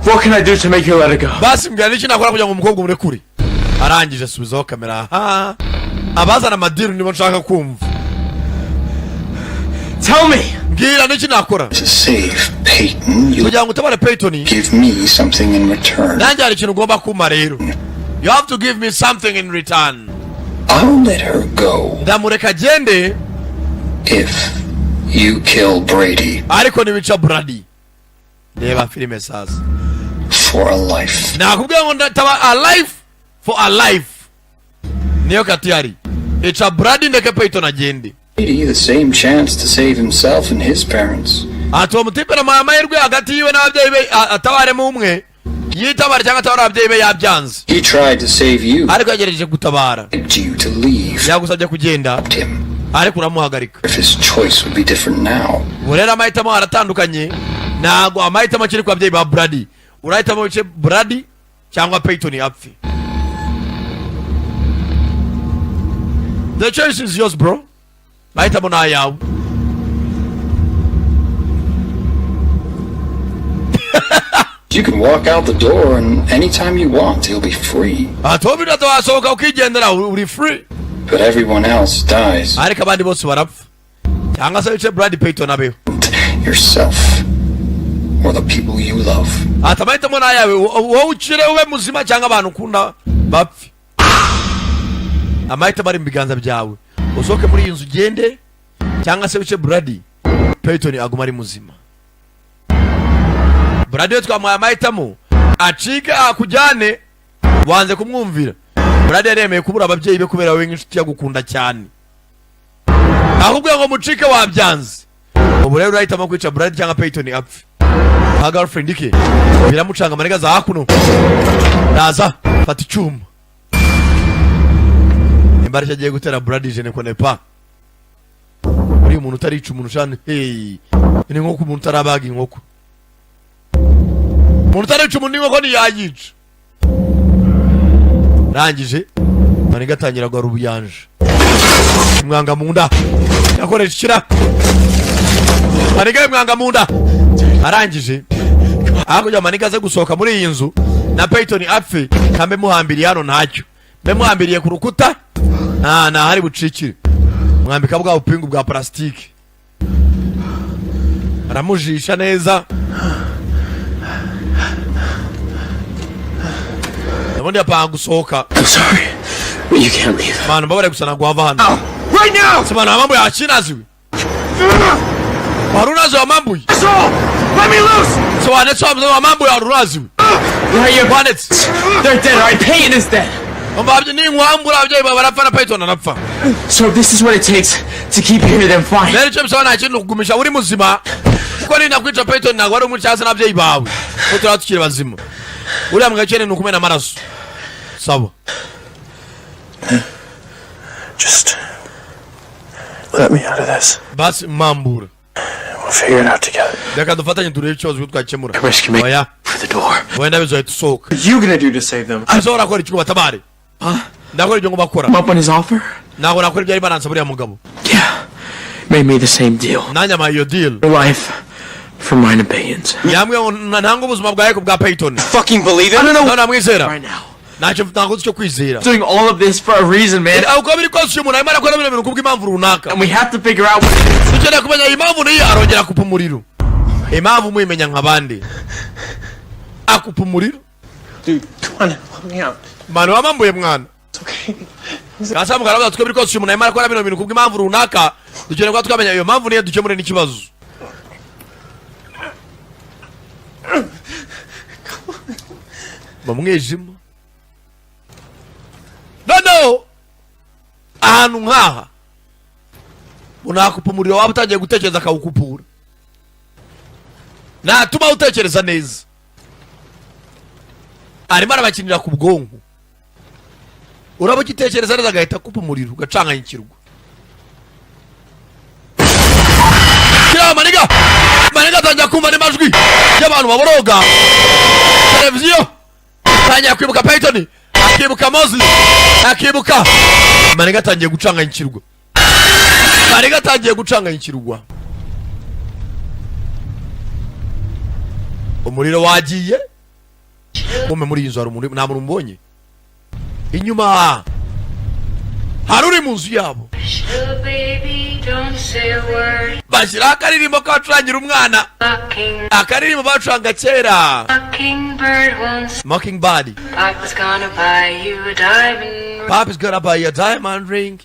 S9: What can I do to make you let her go?
S2: Basi mbwira n'iki nakora kugira ngo umukobwa umurekure. Arangije asubizaho kamera. Aha abazana amadiru nibo nshaka kumva.
S9: Tell me.
S2: Mbwira n'iki nakora.
S6: To save Peyton, you
S2: Kugira ngo utabare Peyton,
S6: give me something in return.
S2: nanjye hari ikintu ugomba kumpa rero. You have to give me something in return.
S6: I'll let her go
S2: Ndamureka agende
S6: if you kill Brady
S2: ariko nibica Brady. Reba filime sasa.
S6: For a life.
S2: Nakubwira ngo ndataba a life for a life, niyo katiyari. Ica Brady, ndeke Peyton agende.
S6: Brady the same chance to save himself and his parents.
S2: Ati uwo mutipe namuhaye amahirwe hagati yiwe n'ababyeyi be, atabaremo umwe, yitabare cyangwa atabare ababyeyi be. Yabyanze.
S6: He tried to save you,
S2: Ariko yagerageje gutabara.
S6: begged you to leave.
S2: Yagusabye kugenda,
S6: Him.
S2: ariko uramuhagarika.
S6: If his choice would be different now.
S2: Ubu rero amahitamo aratandukanye, ntabwo amahitamo akiri ku babyeyi ba Brady. Urahitamo wice Brady cyangwa Peyton apfe. The choice is yours, bro. Mahitamo ni ayawe.
S6: You can walk out the door and anytime you want, he'll be free.
S2: Ati wowe birato wasohoka ukigendera, uri free.
S6: But everyone else dies.
S2: Ariko abandi bose barapfa, cyangwa se wice Brady, Peyton abeho.
S6: Yourself. Or the people you love.
S2: Ati amahitamo ni ayawe, wowe ukire ube muzima cyangwa abantu ukunda bapfe. Amahitamo ari mu biganza byawe: usohoke muri iyi nzu ugende, cyangwa se wice Brady, Peyton aguma ari muzima. Brady we twamuhaye amahitamo, acike akujyane, wanze kumwumvira. Brady yaremeye kubura ababyeyi be kubera wowe nk'inshuti yagukunda cyane. Akubwiye ngo mucike, wabyanze. Ubu rero urahitamo kwica Brady cyangwa Peyton apfe. Nka girlfriend ke biramucanga, amarega za hakuno, ndaza fata icyuma. Nimba aricyo agiye gutera Brady, je ne connais pas. Uriya umuntu utarica umuntu shani, hey, ni nko umuntu utarabaga inkoko. Umuntu utarica umuntu n'inkoko ntiyayica. Rangije maniga atangira guhara ubuyanja, imwanga mu nda, yakoresha ikira maniga imwanga mu nda. Arangije hakurya, maniga aze gusohoka muri iyi nzu na Peyton apfe, ntambe muhambiriye hano, ntacyo mbe muhambiriye ku rukuta, nta ntahari bucikire. Mwambika bwa bupingu bwa parasitike, aramujisha neza. Ubundi yapanga gusohoka.
S9: I'm sorry, but you can't leave.
S2: Manu, mbabare gusa, ntabwo wava hano.
S9: Right now!
S2: Simana mambo ya chinaziwe warunazi wa mambo.
S9: So, let me loose!
S2: So wanetse wa mambo ya warunaziwe.
S9: Right,
S2: wanetse.
S9: They're dead, alright? Peyton is dead.
S2: Umva, ninkwambura ababyeyi bawe barapfa na Peyton arapfa.
S9: So if this is what it takes to keep you here, then fine.
S2: Rero icyo bisaba nta kintu kugumisha uri muzima, kuko ninakwica Peyton ntabwo ari umwica hasi n'ababyeyi bawe, kuko turaba tukiri bazima. Uriya mugakene ni ukumena amaraso, sawa?
S6: Just let me out of this.
S2: Basi mambura.
S6: We'll figure it out together.
S2: Reka dufatanye turebe ikibazo ko twakemura.
S6: Rescue me.
S2: Oya.
S6: For the door.
S2: Wenda bizohita usohoka.
S9: What are you gonna do to save them?
S2: Ese urakora iki ngo batabare? Ndakora ibyo ngo bakora.
S9: Up on his offer?
S2: Ntabwo nakora ibyo ari baransa buriya mugabo.
S9: Yeah. Made me the same deal.
S2: Nanjye amaye iyo deal.
S9: Your life for mine and Peyton's.
S2: Yambwiye ngo ntange ubuzima bwawe ku bwa Peyton.
S9: Fucking believe it? I don't know.
S2: None namwizera.
S9: Right now.
S2: Ntacyo, ntabwo nzi icyo kwizera.
S9: Doing all of this for a reason, man.
S2: Uko biri kose uyu muntu arimo arakora bino bintu kubw'impamvu runaka.
S9: And we have to figure out what it is.
S2: Dukeneye kumenya impamvu niyo. Arongera akupa umuriro. Impamvu muyimenya nk'abandi, akupa umuriro.
S9: Dude, come on, help me out.
S2: Manu, wamambuye mwana.
S9: It's okay.
S2: Kasa mukaravuga, twe biri kose uyu muntu arimo arakora bino bintu kubw'impamvu runaka, dukeneye kuba twamenya iyo mpamvu niyo, dukemure n'ikibazo. Mu mwijima noneho ahantu nk'aha unakupa umuriro, waba utangiye gutekereza akawukupura, natuma utekereza neza. Arimo arabakinira ku bwonko, uraba ugitekereza neza agahita akupa umuriro ugacanganyikirwa. Kiriya maniga, maniga atangira kumva n'amajwi y'abantu baboroga. Televiziyo, atangira kwibuka Peyton, akibuka Mosley, akibuka. Maniga atangiye gucanganyikirwa, maniga atangiye gucanganyikirwa. Umuriro wagiye mume. Muri iyi nzu hari umuntu? Nta muntu mbonye inyuma. Hari uri mu nzu yabo, bashyiraho akaririmbo kabacurangira umwana, akaririmbo bacuranga kera, Mockingbird.
S5: Papa's gonna buy you a diamond.
S2: Papa's gonna buy you a diamond ring.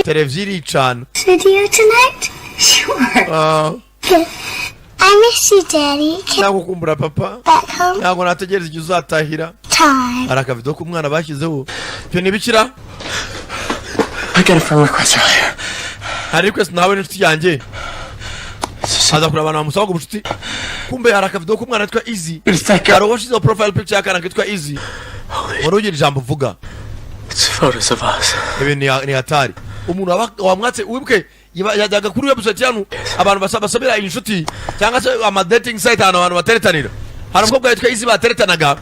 S2: Televiziyo iricana.
S10: Video tonight? Sure.
S2: Ah,
S10: I miss you, Daddy. Can't
S2: nagukumbura papa.
S10: back home
S2: Ntabwo nategereza igihe uzatahira.
S10: time.
S2: Hari akavido k'umwana bashyizeho, ibyo ntibikira.
S9: I got a friend request earlier.
S2: Hari request nawe n'inshuti yanjye, aza kureba abantu bamusaba ubucuti. Kumbe hari akavido k'umwana witwa Easy.
S9: It's that girl.
S2: Hari uwashyizeho profile picture y'akana kitwa Easy. Wari ugira ijambo uvuga.
S9: It's photos of us.
S2: Ibi ni hatari. Umuntu wamwatse, wibuke yajyaga kuri website hano abantu basabira inshuti cyangwa se ama dating site, ahantu abantu bateretanira. Hari umukobwa witwa Easy bateretanaga,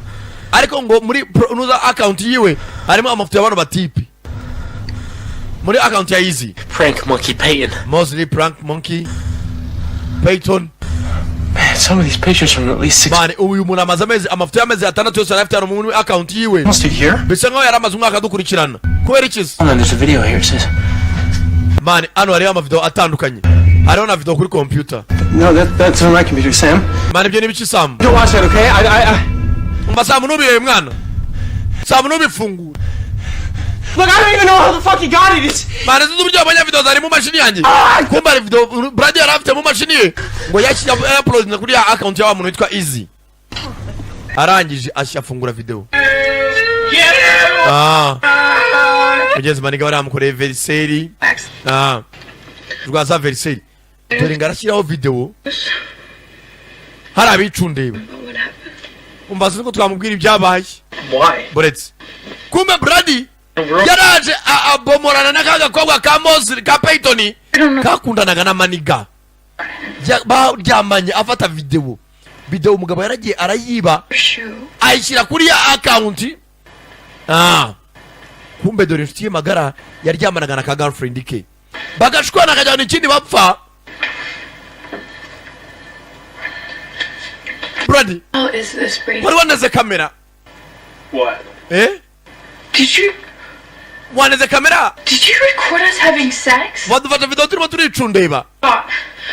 S2: ariko ngo muri nuza account yiwe harimo amafoto y'abantu batipi muri account ya Easy.
S9: Prank Monkey Peyton.
S2: Mosley, Prank Monkey Peyton.
S9: Man, some of these pictures from at least 6
S2: Man, uyu muntu amaze amezi, amafoto y'amezi 6 yose arayafite hano muri account yiwe.
S9: Must be here.
S2: Bisa nkaho yari amaze umwaka adukurikirana. Kubera ikizi?
S9: Hold on, there's a video here. It says
S2: Man, hano hariho amavideo atandukanye, hariho na video kuri computer.
S9: No, that's on my computer, Sam.
S2: Man, ibyo ni ibiki, Sam?
S9: Don't watch that, okay? I
S2: Umva Sam, ntubirebe mwana. Sam, ntubifungure.
S9: Look, I don't even know how the fuck he got it. It's
S2: Man, sinzi uburyo wabonye video zari mu mashini yanjye. Kumba hari video Brady yari afite mu mashini ye, ngo yashyize uploadinze kuri ya account ya wa muntu witwa Easy. Arangije afungura video. Ah, mugenzi maniga baramukoreye veriseri, ah, rwa za veriseri. Dore ngo arashyiraho video, hari abicundeba. Umva, sinzi ko twamubwira ibyabaye.
S9: Why?
S2: Buretse kumbe Brady Yaraje abomorana n'aka gakobwa ka Mozi ka Peyton kakundanaga na maniga. Baryamanye afata videwo. Videwo umugabo yaragiye arayiba, ayishyira kuri ya account. Kumbe dore inshuti ye magara yaryamanaga na ka girlfriend ke, bagashwana akajyana ikindi bapfa. Brady.
S5: Oh, is this Brady?
S2: Wari waneze kamera?
S9: What?
S2: Eh?
S5: Did you
S2: Waneze kamera?
S5: did you record us having sex?
S2: Wadufata video turimo turicundeba?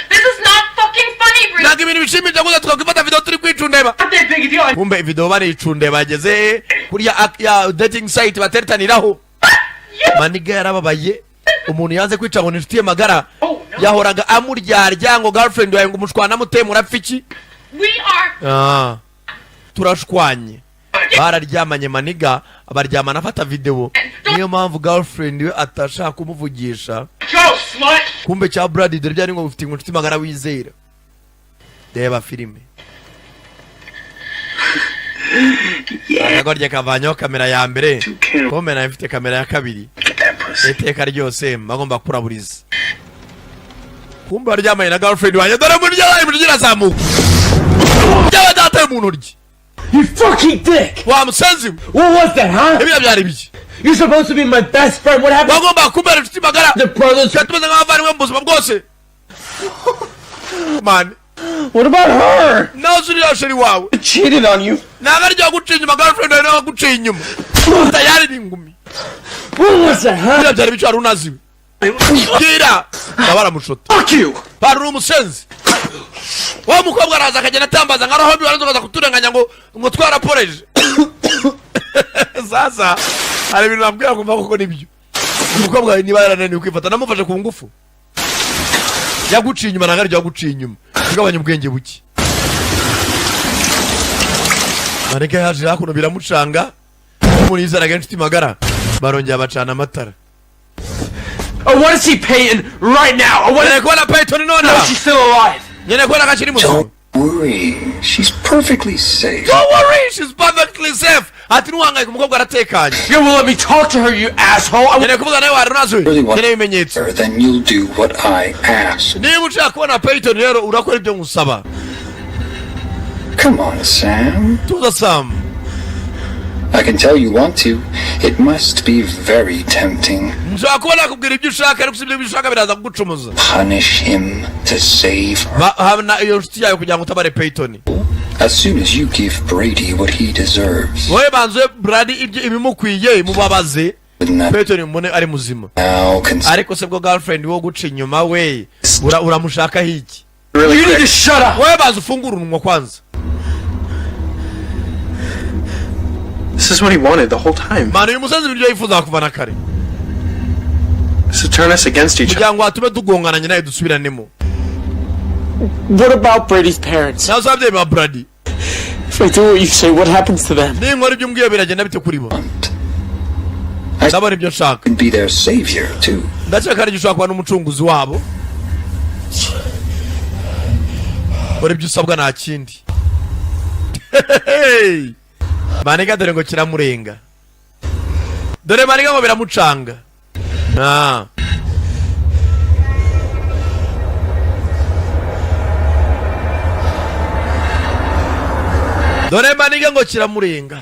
S5: This is not fucking funny, Brady.
S2: Ntabwo ibintu bishimisha gusa twakwifata video turi kwicundeba.
S9: Not that big a deal.
S2: Kumbe video baricundeba bageze kuri ya dating site bateretaniraho. Maniga yarababaye, umuntu yanze kwica ngo ni inshuti ye magara yahoraga amuryarya ngo girlfriend wawe ngo umushwana mute murapfa iki.
S5: We are
S2: Ah, turashwanye, bararyamanye, maniga baryamana afata video, niyo mpamvu girlfriend we atashaka kumuvugisha.
S9: Go, slut!
S2: Kumbe cya Brad dore byari ngo ufite inshuti magara wizera. Reba filime, akagoryi kavanyeho kamera ya mbere, kumbe nayo mfite kamera ya kabiri. Iteka ryose bagomba kuraburiza. Kumbe waryamanye na girlfriend wanjye, dore umuntu ugera umuntu irazamuka byaba data y'umuntu urya.
S7: You fucking dick!
S2: Wa musenzi we!
S7: What was that, huh?
S2: Ibyo byari biki?
S7: You're supposed to be my best friend. What happened?
S2: Wagomba kumbera inshuti magara.
S7: The brothers.
S2: Twari tumeze nk'abavandimwe mu buzima bwose, man.
S7: What about her?
S2: Nawe uzi uriya chérie wawe?
S7: Cheated on you.
S2: Ntabwo aryo guca inyuma girlfriend wawe, nawe guciye inyuma tayari ni ingumi.
S7: What was that, huh?
S2: Biriya byari bico wari unaziwe bwira baba baramushota.
S7: Fuck you!
S2: Bari uri umusenzi wa mukobwa, araza akagenda atambaza nka roho mbi, warangiza ukaza kuturenganya ngo twaraporeje. Sasa hari ibintu nabwira kumva koko nibyo, umukobwa niba yarananiwe kwifata namufashe ku ngufu, yaguciye inyuma, ntabwo aribyo yaguciye inyuma, ugabanya ubwenge buke. Maneke yaje hakuno biramucanga, umuntu yizeraga inshuti magara, barongera bacana amatara.
S7: I want to see Peyton right now. I want
S2: Nkeneye kubona Peyton
S7: to know
S2: nonaha.
S7: she's still alive.
S2: Nkeneye kubona ko akiri muzima.
S6: Don't worry. She's perfectly safe.
S2: Don't worry, she's perfectly safe. Ati ntuhangayike, umukobwa aratekanye.
S7: You will let me talk to her, you asshole. I
S2: Nkeneye kuvuga nawe, wari unazi.
S6: Really want
S2: Nkeneye ibimenyetso.
S6: her, then you'll do what I ask.
S2: Niba ushaka kubona Peyton rero, urakora ibyo ngusaba.
S6: Come on, Sam.
S2: Tuza, Sam.
S6: I can tell you want to. It must be very tempting.
S2: Nshobora kuba nakubwira ibyo ushaka, ariko si ibyo ushaka biraza kugucumuza.
S6: Punish him to save her.
S2: Hana iyo nshuti yawe kugira ngo utabare Peyton.
S6: As soon as you give Brady what he deserves.
S2: Wowe banze Brady ibyo ibimukwiye mubabaze.
S6: Wouldn't that
S2: Peyton mubone ari muzima.
S6: now consider
S2: Ariko se bwo girlfriend wo guca inyuma we uramushakaho iki?
S7: You need to shut up.
S2: Wowe baza ufungure umunwa kwanza.
S9: This is what he wanted the whole time.
S2: Manu, uyu musozi ibiryo yifuza kuva na kare.
S9: Is to turn us against each other.
S2: Kugira ngo hatume tugongana nawe dusubiranemo.
S7: What about Brady's parents?
S2: Nawe ababyeyi ba Brady?
S7: If I do what you say, what happens to them?
S2: Ninkora ibyo umbwiye biragenda bite kuri bo? Ndabona ibyo nshaka.
S6: be their savior, too.
S2: Ndakeka ari ushobora kuba n'umucunguzi wabo. Kora ibyo usabwa, nta kindi. Maniga dore ngo kiramurenga, dore maniga ngo biramucanga. Ah. Dore maniga ngo kiramurenga.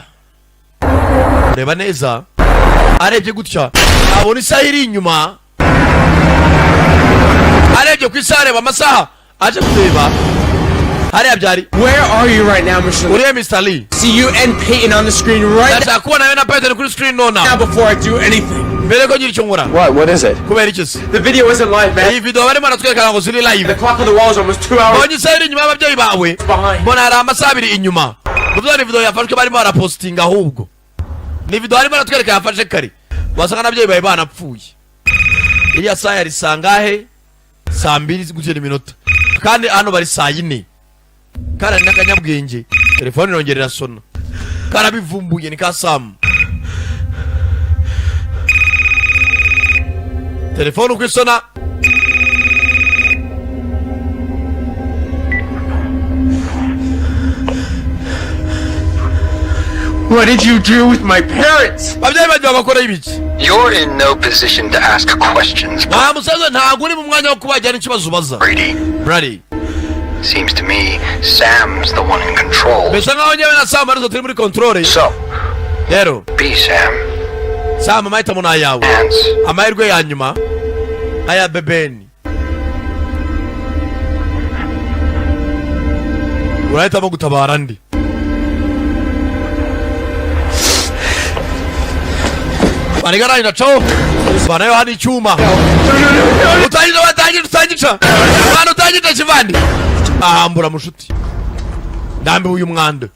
S2: Reba neza, arebye gutya abona isaha iri inyuma. Arebye ku isaha, areba amasaha, aje kureba hariya byari.
S7: Where are you right now, Mr. Lee?
S2: Uriya Mr. Lee?
S7: See you and Peyton on the screen right
S2: Ndashaka kubona nawe na Peyton kuri screen
S7: now
S2: nonaha
S7: before I do anything.
S2: mbere ko ngira icyo nkora.
S9: What? What is it?
S2: Kubera iki se?
S7: The video isn't live, man.
S2: Iyi video barimo baratwereka ngo ziri live.
S7: The clock on the wall is almost 2 hours
S2: Mbonye isaha iri inyuma y'ababyeyi bawe.
S7: behind.
S2: Mbona hari amasaha 2 inyuma. Kuvuga ni video yafashwe barimo barapositinga, ahubwo ni video barimo baratwereka yafashe kare, wasanga n'ababyeyi bawe banapfuye. Iriya saha yari saa ngahe? Saa 2 gutera iminota, kandi hano bari saa 4. Kandi hari n'akanyabwenge, telefone irongera irasona, karabivumbuye, ni ka Samu. Telefone uko isona.
S7: What did you do with my parents?
S2: Ababyeyi banjye babakoreye ibiki?
S6: You're in no position to ask questions,
S2: Nta musaza, ntabwo uri mu mwanya wo kubajyana ikibazo ubaza.
S6: Brady.
S2: Brady.
S6: Seems to me Sam's the one in control.
S2: Bisa nkaho njyewe na Sam arizo turi muri control.
S6: So,
S2: Rero
S6: be Sam.
S2: Sam, amahitamo ni ayawe.
S6: Chance.
S2: Amahirwe ya nyuma aya bebeni, urahitamo gutabara ndi barigaranye caho banayo hano icyuma utangica, watangica, utangica mwana, utangica kivandi, ahambura mushuti. Ndambiwe uyu mwanda,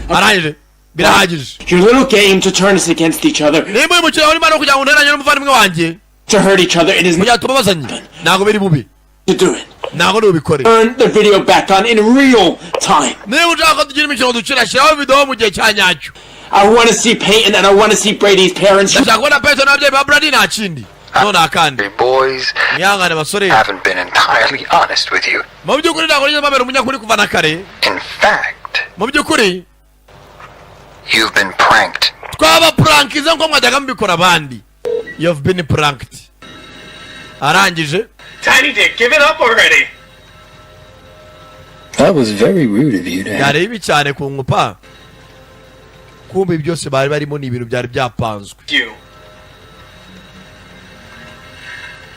S2: arangije, birahagije.
S7: Your little game to turn us against each other,
S2: Nimba uyu mukino urimo no kugira ngo unteranye n'umuvandimwe wanjye,
S7: to hurt each other, it is
S2: kugira ngo tubabazanye, ntabwo biri bubi
S7: to do it.
S2: Ntabwo ntubikore.
S7: Turn the video back on in real time.
S2: Niba ushaka ko tugira imikino dukina, shyiraho video mu gihe cya nyacyo.
S7: I want to see Peyton and I want to see Brady's parents.
S2: Ndashaka kubona Peyton n'ababyeyi ba Brady, nta kindi none akandi.
S6: Boys
S2: Mwihangane basore.
S6: haven't been entirely honest with you.
S2: Mu by'ukuri ntabwo nigeze mbabera umunyakuri kuva na kare.
S6: In fact,
S2: Mu by'ukuri
S6: you've been pranked.
S2: Twaba purankize nko mwajyaga mubikora abandi. You've been pranked. Arangije.
S9: Tiny Dick, give it up already.
S6: That was very rude of you to
S2: Byari bibi cyane ku nkupa. Kumva ibi byose bari barimo ni ibintu byari byapanzwe.
S9: You.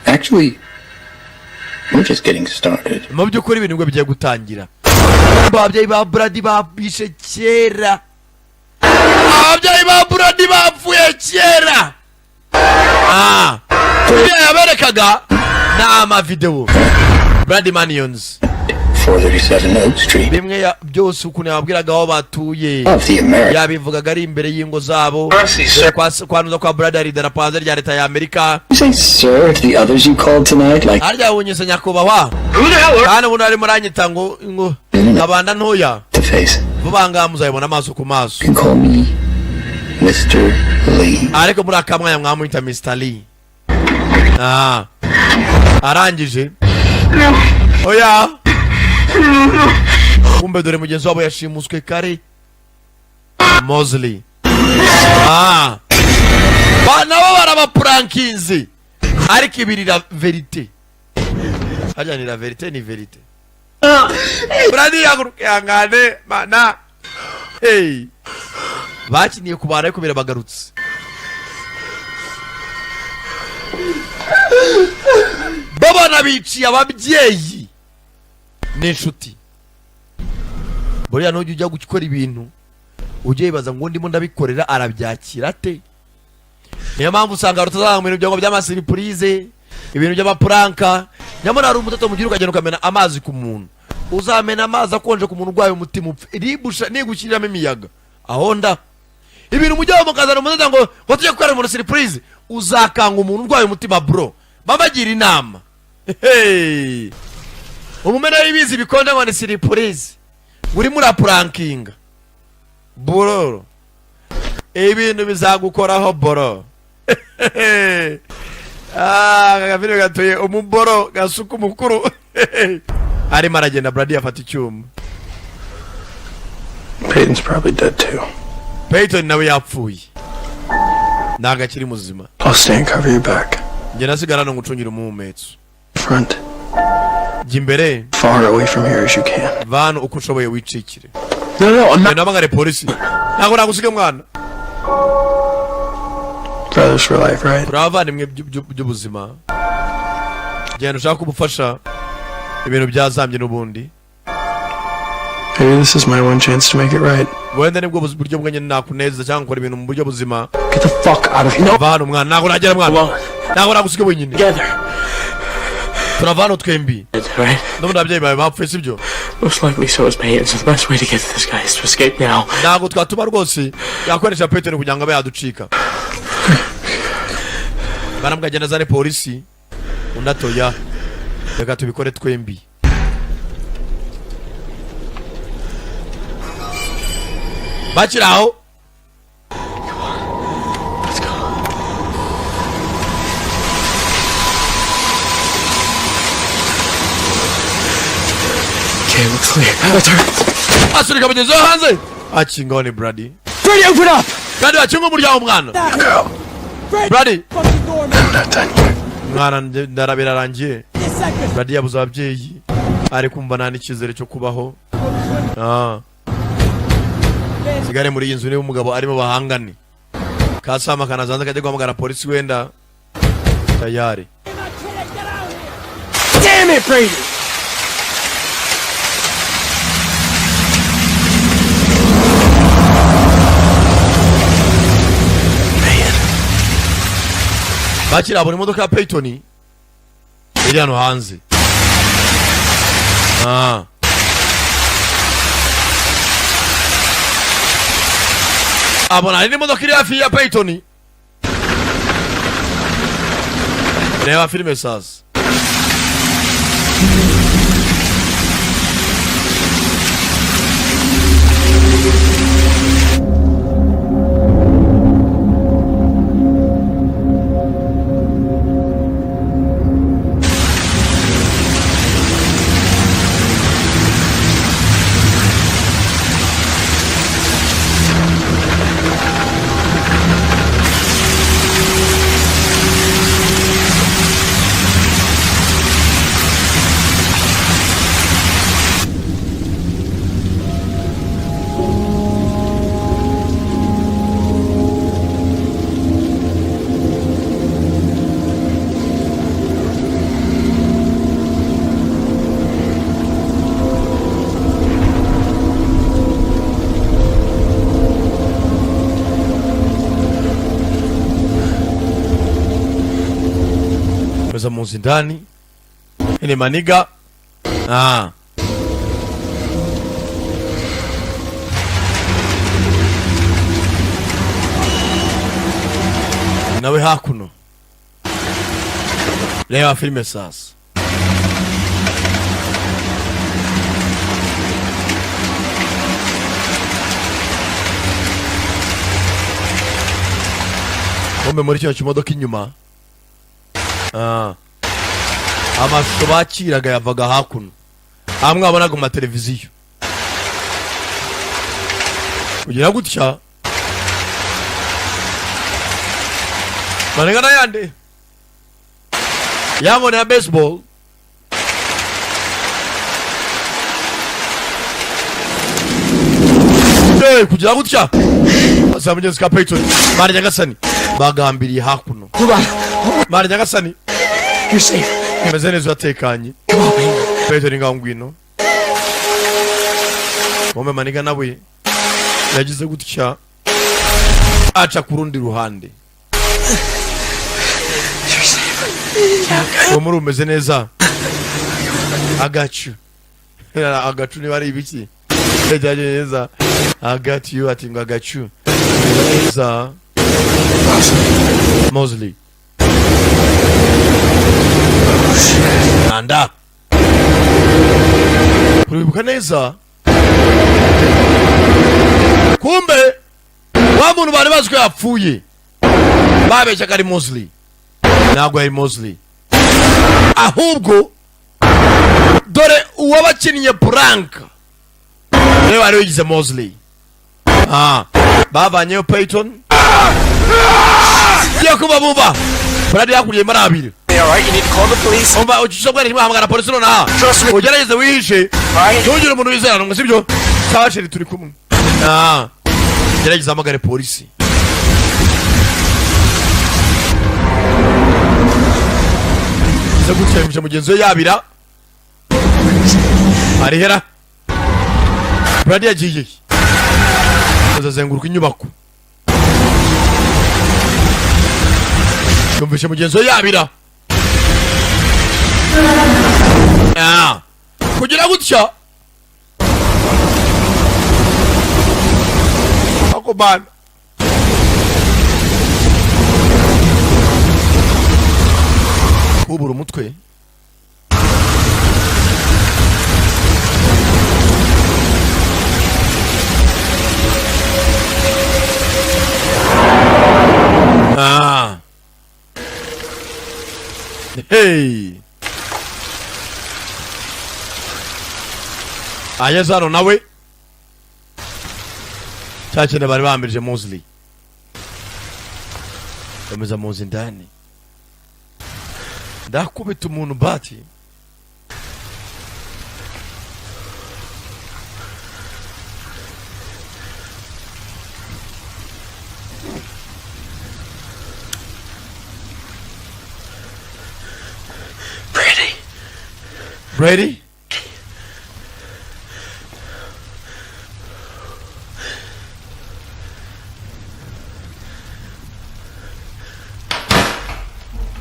S6: Actually, we're just getting started.
S2: Mu by'ukuri ibintu nibwo bigiye gutangira. Ababyeyi ba Brady babishe kera, ababyeyi ba Brady bapfuye kera. Ah, ibyo yaberekaga ni amavidewo Brady Manions.
S6: 437 Oak Street.
S2: Bimwe ya byose ukuntu yababwiraga aho batuye,
S6: Of the American.
S2: yabivugaga ari imbere y'ingo zabo.
S9: Mercy, sir.
S2: Kwanuza kwa Brady hari idarapo hanze rya leta ya Amerika.
S6: You say sir to the others you called tonight? Like,
S2: Harya wunyise nyakubahwa?
S9: Who the hell are
S2: Kandi ubundi arimo aranyita ngo kabanda ntoya.
S6: the face.
S2: Vuba ngaha muzabibona amaso ku maso.
S6: You can call me Mr. Lee.
S2: Ariko muri aka mwanya mwamwita Mr. Lee. Ah, arangije. Oya, kumbe dore mugenzi wabo yashimuswe kare, Mosley. Ah, ba nabo barabapurankinze, ariko ibiri la vérité, harya ni la vérité, ni vérité. Brady yaguruka, ihangane mana. Hey, bakiniye ku bantu ariko birabagarutse. Babana biciye ababyeyi n'inshuti. Buriya nujya ujya gukora ibintu, ujye wibaza ngo ndimo ndabikorera arabyakira ate? Niyo mpamvu usanga rutazanga mu bintu byangwa by'ama surprise, ibintu by'ama prank. Nyamara hari umutoto mugira ukagenda ukamena amazi ku muntu, uzamena amazi akonje ku muntu urwaye umutima upfe ribusha nigushyiriramo imiyaga aho nda. Ibintu mujya mukazana umutoto ngo tujye gukorera umuntu surprise, uzakanga umuntu urwaye umutima bro. Babagira inama. Hey! Umumena w'ibizi bikonje ngo ni surprise, urimo urapurankinga bro, ibintu bizagukoraho bro. Ah, agafilime gatuye umuboro gasuka umukuru arimo aragenda. Brady afata icyuma.
S9: Peyton's probably dead too.
S2: Peyton nawe yapfuye, ntabwo akiri muzima.
S9: I'll stay and cover your back.
S2: Njye nasigara hano ngucungira umuhumetso.
S9: Front.
S2: Jya imbere.
S9: Far away from here as you can.
S2: Va hano uko ushoboye wicikire.
S9: No, I'm not.
S2: Genda uhamagare polisi, ntabwo nagusiga mwana.
S9: Brothers for life, right?
S2: Turi abavandimwe by'ubuzima. Genda ushaka ubufasha, ibintu byazambye n'ubundi.
S9: Maybe this is my one chance to make it right.
S2: Wenda nibwo buryo bwenyine nakuneza cyangwa nkora ibintu mu buryo buzima.
S9: Get the fuck out of here. No.
S2: Va hano mwana, ntabwo nagera mwana, ntabwo nagusiga wenyine.
S9: Together.
S2: Turava hano twembi.
S9: Right?
S2: N'ubundi ababyeyi bawe bapfuye, sibyo?
S9: Most likely so is Peyton, so the best way to get to this guy is to escape now.
S2: Ntabwo twatuma rwose yakoresha Peyton kugira ngo abe yaducika. Barambwa agenda azane polisi, undi atoya, reka tubikore twembi. Bakiri aho.
S9: Let's go. Okay, looks clear. Let's hurry.
S2: Asunika mugenzi we hanze, akingaho ni Brady.
S7: Brady, open up!
S2: Brady, wakinga umuryango mwana. Brady.
S7: Fucking door, man.
S6: I'm not done yet.
S2: Mwana, birarangiye.
S7: This second.
S2: Brady yabuze ababyeyi, ari kumva nta n'icyizere cyo kubaho. Ah. Sigare muri iyi nzu niba umugabo arimo bahangane kasama kanazaza kajya guhamagara polisi wenda tayari.
S7: Damn it, Brady!
S2: Bakirabona imodoka ya Peyton iri hano hanze. Ah. Abona hari n'imodoka iri hafi ya Peyton. Reba filime sasa. Meza muzi ndani ile maniga. Ah. Nawe hakuno reba filime sasa. Kumbe muri kino kimodoka inyuma. Ah. Amashusho bakiraga yavaga hakuno amwe wabonaga mu mateleviziyo kugira gutya manega n'ayandi yabona ya baseball. Hey, kugira gutya za mugenzi ka Peyton. Mara nyagasani, bagambiriye hakuno. Mara nyagasani.
S7: You're safe.
S2: Meze neza, uratekanye.
S7: Come on, man.
S2: Peyton, ngaho ngwino. Bombe maniga nawe yagize gutya aca ku rundi ruhande.
S7: You're safe.
S2: Uwo muri umeze neza. Agacu agacu niba ari ibiki yajyanye neza. Agacu ati ngo agacu neza. Mosley anda uribuka neza. Kumbe wa muntu bari bazi ko yapfuye, babeshyaga ari Mosley, ntabwo ari Mosley ahubwo dore uwabakinnye prank niwe wari wigize Mosley. Ah, bavanyeyo Peyton yo kuba buba Brad yakuriye muri abiri.
S9: Alright, you need to call the police.
S2: Umva, ucisha bwari ntimuhamagara polisi nonaha.
S9: Trust me.
S2: Ugerageze wihishe.
S9: Right?
S2: Ntugire umuntu wizera ngo sibyo. Sawa chéri, turi kumwe. Ah, gerageza ahamagare polisi. Iza gutya mugenzi we yabira arihera. Brad yagiye azazenguruka inyubako, yumvishe mugenzi we yabira. Ah. Kugira gutya ako bana kubura umutwe. Ah. Hey. Ageze hano nawe. Cya kintu bari bambirije Mosley. Bameza mu nzu indani, ndakubita umuntu bati.
S9: Brady.
S2: Brady.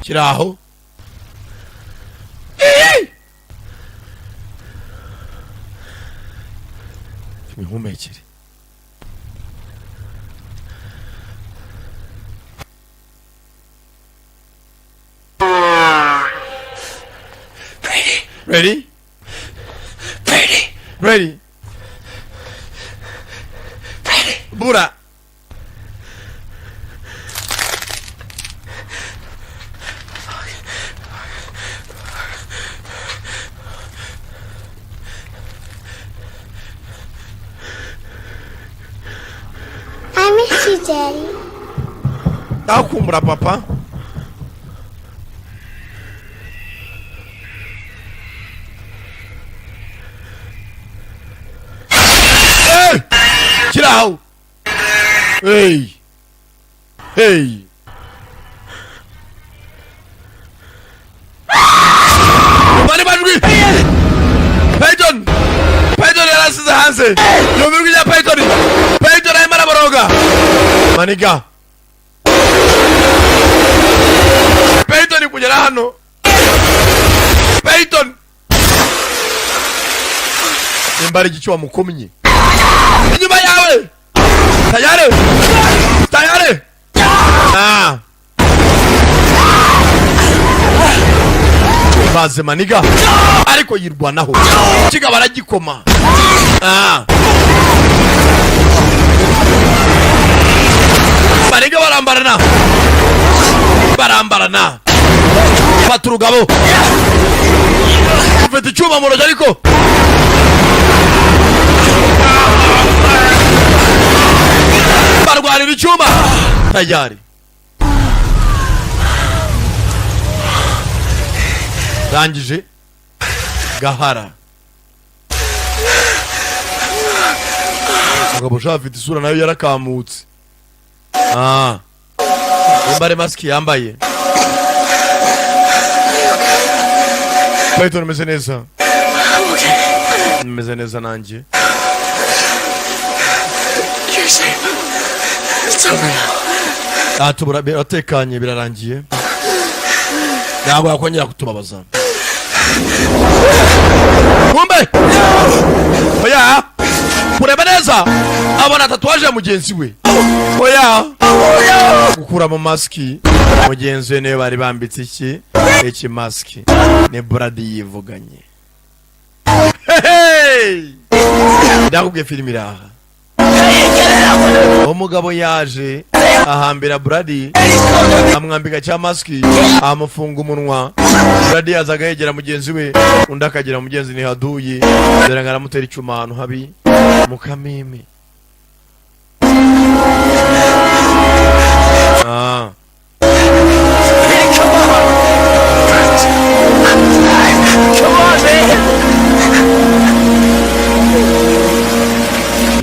S2: Kiri aho. Ii! Imihumekere.
S9: Brady.
S2: Ready?
S9: Brady.
S2: Ready?
S9: Brady.
S2: Bura.
S10: I miss you, Daddy.
S2: Ndakumbura, papa. Hey! Kiri aho. Hey! Hey! Bari majwi. Peyton! Peyton yarasize hanze. Yumva ijwi rya Peyton. Peyton arimo araboroga. Maniga. Peyton kugera hano. Peyton! Nimba ari igice wamukomye. Inyuma yawe! Tayari! Tayari! Ah! Baze maniga ariko yirwanaho, kigabo aragikoma. Ah! Maniga barambarana, barambarana, fata urugabo, ufite icyuma mu ntoki, ariko barwanira icyuma. Tayari, rangije gahara. Umugabo ushaka afite isura nayo yarakamutse. Ah, nimba ari masiki yambaye. Python, umeze neza? Meze neza nanjye.
S9: You're safe. It's over now.
S2: Ah, tubura biratekanye, birarangiye, ntabwo yakongera kutubabaza. Kumbe oya, kureba neza abona tatouage ya mugenzi we. Oya, gukuramo masiki, mugenzi we niwe bari bambitse iki masiki, ni Brady yivuganye. Hey! Ndakubwiye, filime iraha. Umugabo yaje ahambira Brady, amwambika cya masiki, amufunga umunwa. Brady yazaga yegera mugenzi we, undi akagera mugenzi ni haduyi, dore ngo aramutera icyuma ahantu habi mu kameme. Ah.
S9: Come on. Come on, man.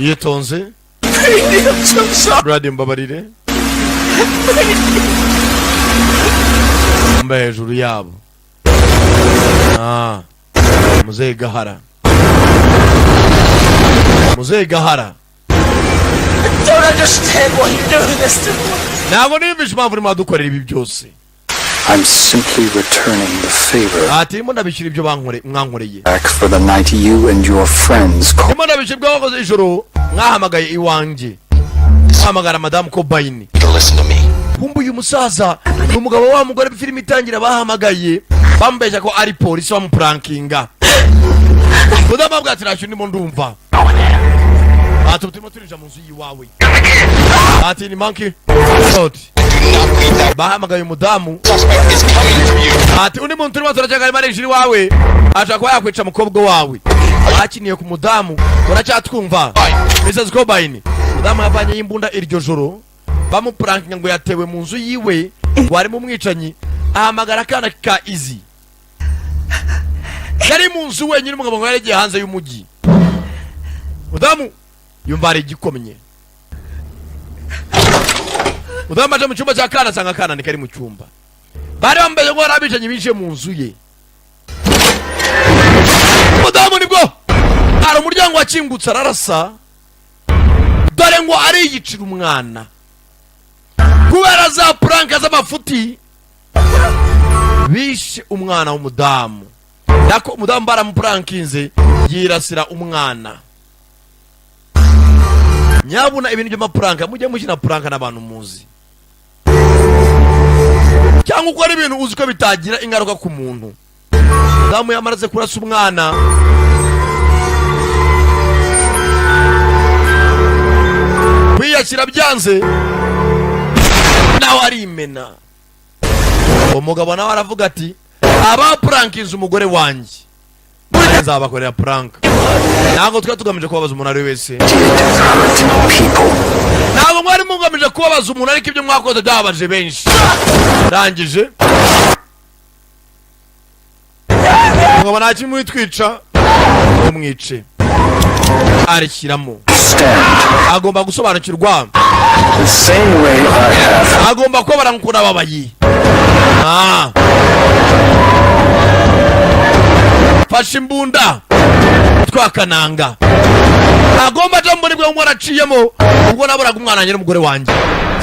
S2: Yitonze.
S9: Brady, I'm so sorry.
S2: Brady, mbabarire. Mba hejuru yabo. Ah. Muzehe Gahara, Muzehe Gahara.
S9: I don't understand why you're doing this to me.
S2: Ntabwo niyumvisha impamvu urimo dukorera ibi byose.
S6: I'm simply returning the favor
S2: Ati ndimo ndabishyura ibyo mwankoreye.
S6: back for the night you and your friends called
S2: Ndimo ndabishyura ibyo wakoze ijoro mwahamagaye iwanjye, mwahamagara madamu Kobayini.
S6: to listen to me.
S2: Kumva uyu musaza ni umugabo wa mugore filime itangira bahamagaye bamubeshya ko ari polisi, bamupurankinga. Mudamu bwa ati ntacyo ndimo ndumva. Ati ubu turimo turinjira mu nzu y'iwawe. Ati ni monkey Code bahamagaye umudamu. Ati undi muntu turimo turaceka arimo arinjira iwawe, ashobora kuba yakwica umukobwa wawe. Bakiniye ku mudamu. Uracyatwumva, Mrs Cobain? Mudamu. Mudamu yavanyeyo imbunda iryo joro bamupurankinga ngo yatewe mu nzu yiwe, ngo harimo umwicanyi. Ahamagara akana ka Izi yari mu nzu wenyine, umugabo ngo yari yagiye hanze y'umujyi. Mudamu yumva hari igikomye. Mudamu aje mu cyumba cya kana, asanga akana ntikari mu cyumba. Bari bambaye ngo hari abicanyi binjiye mu nzu ye. Mudamu nibwo hari umuryango wakingutse, ararasa. Dore ngo ariyicira umwana kubera za prank z'amafuti. Bishe umwana w'umudamu, nako umudamu baramupurankinze yirasira umwana. Nyabuna, ibintu by'amaprank, mujye mukina prank n'abantu muzi cyangwa ukora ibintu uzi ko bitagira ingaruka ku muntu. Umudamu yamaraze kurasa umwana, kwiyakira byanze, nawe arimena. Uwo mugabo nawe aravuga ati: "Abapurankinze umugore wanjye nzabakorera prank." Ntabwo twari tugamije kubabaza umuntu ari we wese, ntabwo mwari mugamije kubabaza umuntu, ariko ibyo mwakoze byababaje benshi. Rangije umugabo nta kimwe witwica, umwice arishyiramo. Agomba gusobanukirwa.
S6: The same way I have.
S2: Agomba kuba baramukunda ababayi. Ah. Fashe imbunda twakananga, agomba aja muri bwo araciyemo. Ubwo naburaga umwana wanjye n'umugore wanjye,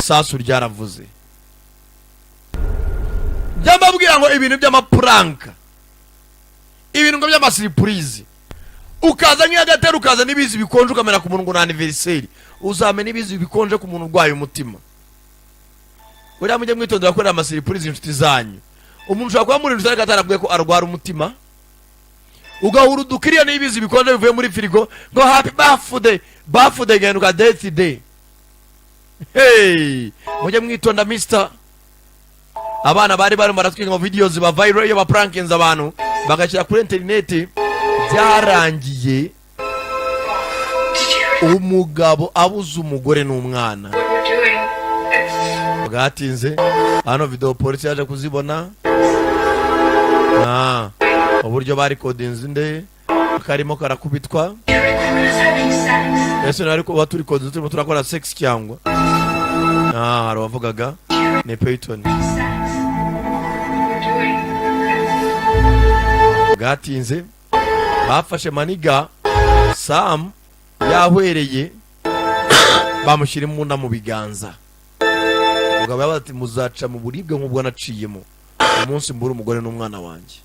S2: sasu ryaravuze. Byambabwira ngo ibintu by'amaprank, ibintu ngo by'amasurprise, ukaza nk'iyagatera, ukaza n'ibizi bikonje, ukamera ku muntu ngo ni anniversaire, uzamena ibizi bikonje ku muntu urwaye umutima. Buriya mujye mwitondera gukorera amasurprise inshuti zanyu. Umuntu ushobora kuba muri inshuti ariko atarakubwiye ko arwara umutima, ugahura udukiriya n'ibizi bikonje bivuye muri firigo ngo "Happy birthday". Birthday igahinduka death day. Hey, mujye mwitonda mister. Abana bari barimo baratwika ngo videos ba viral, iyo baprankinze abantu bagashyira kuri interineti. Byarangiye umugabo abuze umugore n'umwana. Bwatinze hano video polisi yaje kuzibona. Ah, uburyo barikodinze inde karimo karakubitwa. Ese nari kuba turi kodinze turimo turakora sex cyangwa? Ah, hari uwavugaga ni Peyton. Bwatinze bafashe maniga Sam yahwereye, bamushyira imbunda mu biganza. Umugabo yabaze ati: "Muzaca mu buribwe nk'ubwo naciyemo umunsi mbura umugore n'umwana wanjye."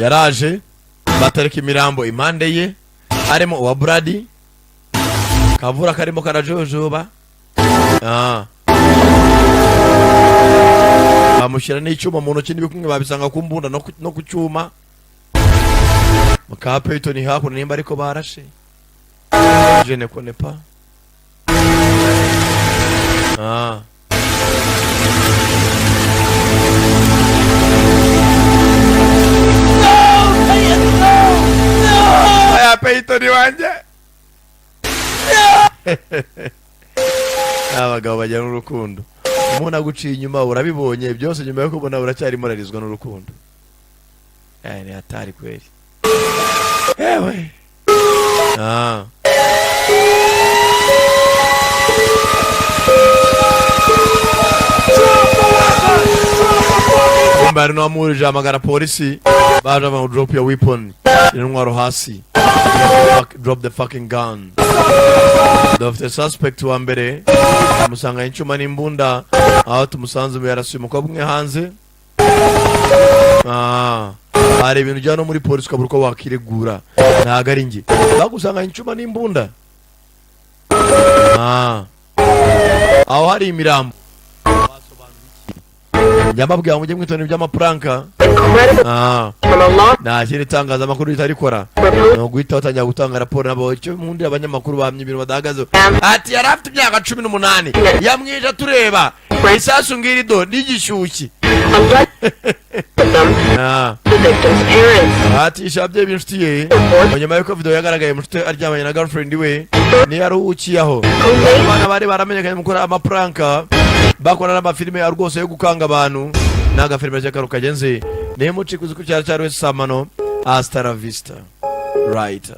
S2: Yaraje batereka imirambo impande ye, harimo uwa Brady. Kavura karimo karajojoba. Ah. Bamushyira n'icyuma mu ntoki n'ibikumwe babisanga ku mbunda no ku cyuma. Muka Peyton hakuno nimba ariko barashe, je ne connais pas. Ah. Aya Peyton wanjye, abagabo bajya n'urukundo. Umuntu aguciye inyuma urabibonye byose, nyuma yo kubona uracyarimo urarizwa n'urukundo. Eh, ni hatari kweli. Ewe, ah. Kumbe hari n'uwamurije, hamagara polisi. Baje bavuga ngo: "Drop your weapon, intwaro hasi. Drop the fucking gun." Dufite suspect wa mbere, tumusanga icyuma n'imbunda. Aho tumusanze ubu yarasuye umukobwa umwe hanze. Ah. Hari ibintu ujyana no muri polisi ukabura uko wakiregura. Ntabwo ari njye bagusanganye icyuma n'imbunda. Ah. Aho hari imirambo, njya mbabwira ngo mujye mwitondera iby'amaprank. Ah. Nta kindi itangazamakuru ritarikora, ni uguhita batangira gutanga raporo nabo. Icyo nkundira abanyamakuru, bahamya ibintu badahagaze. Ati yari afite imyaka 18, yamwije tureba isasu ngiri do n'igishyushyi. Ah. Ati ababyeyi b'inshuti ye ngo nyuma y'uko video yagaragaye inshuti aryamanye na girlfriend we, niyo aruhukiye aho. Abana bari baramenyekanye mu gukora amaprank, bakora n'amafilime ya rwose yo gukanga abantu. N'agafilime karo kagenze niyo mucikuzi ku cyaro cya wese samano. Hasta la vista, right.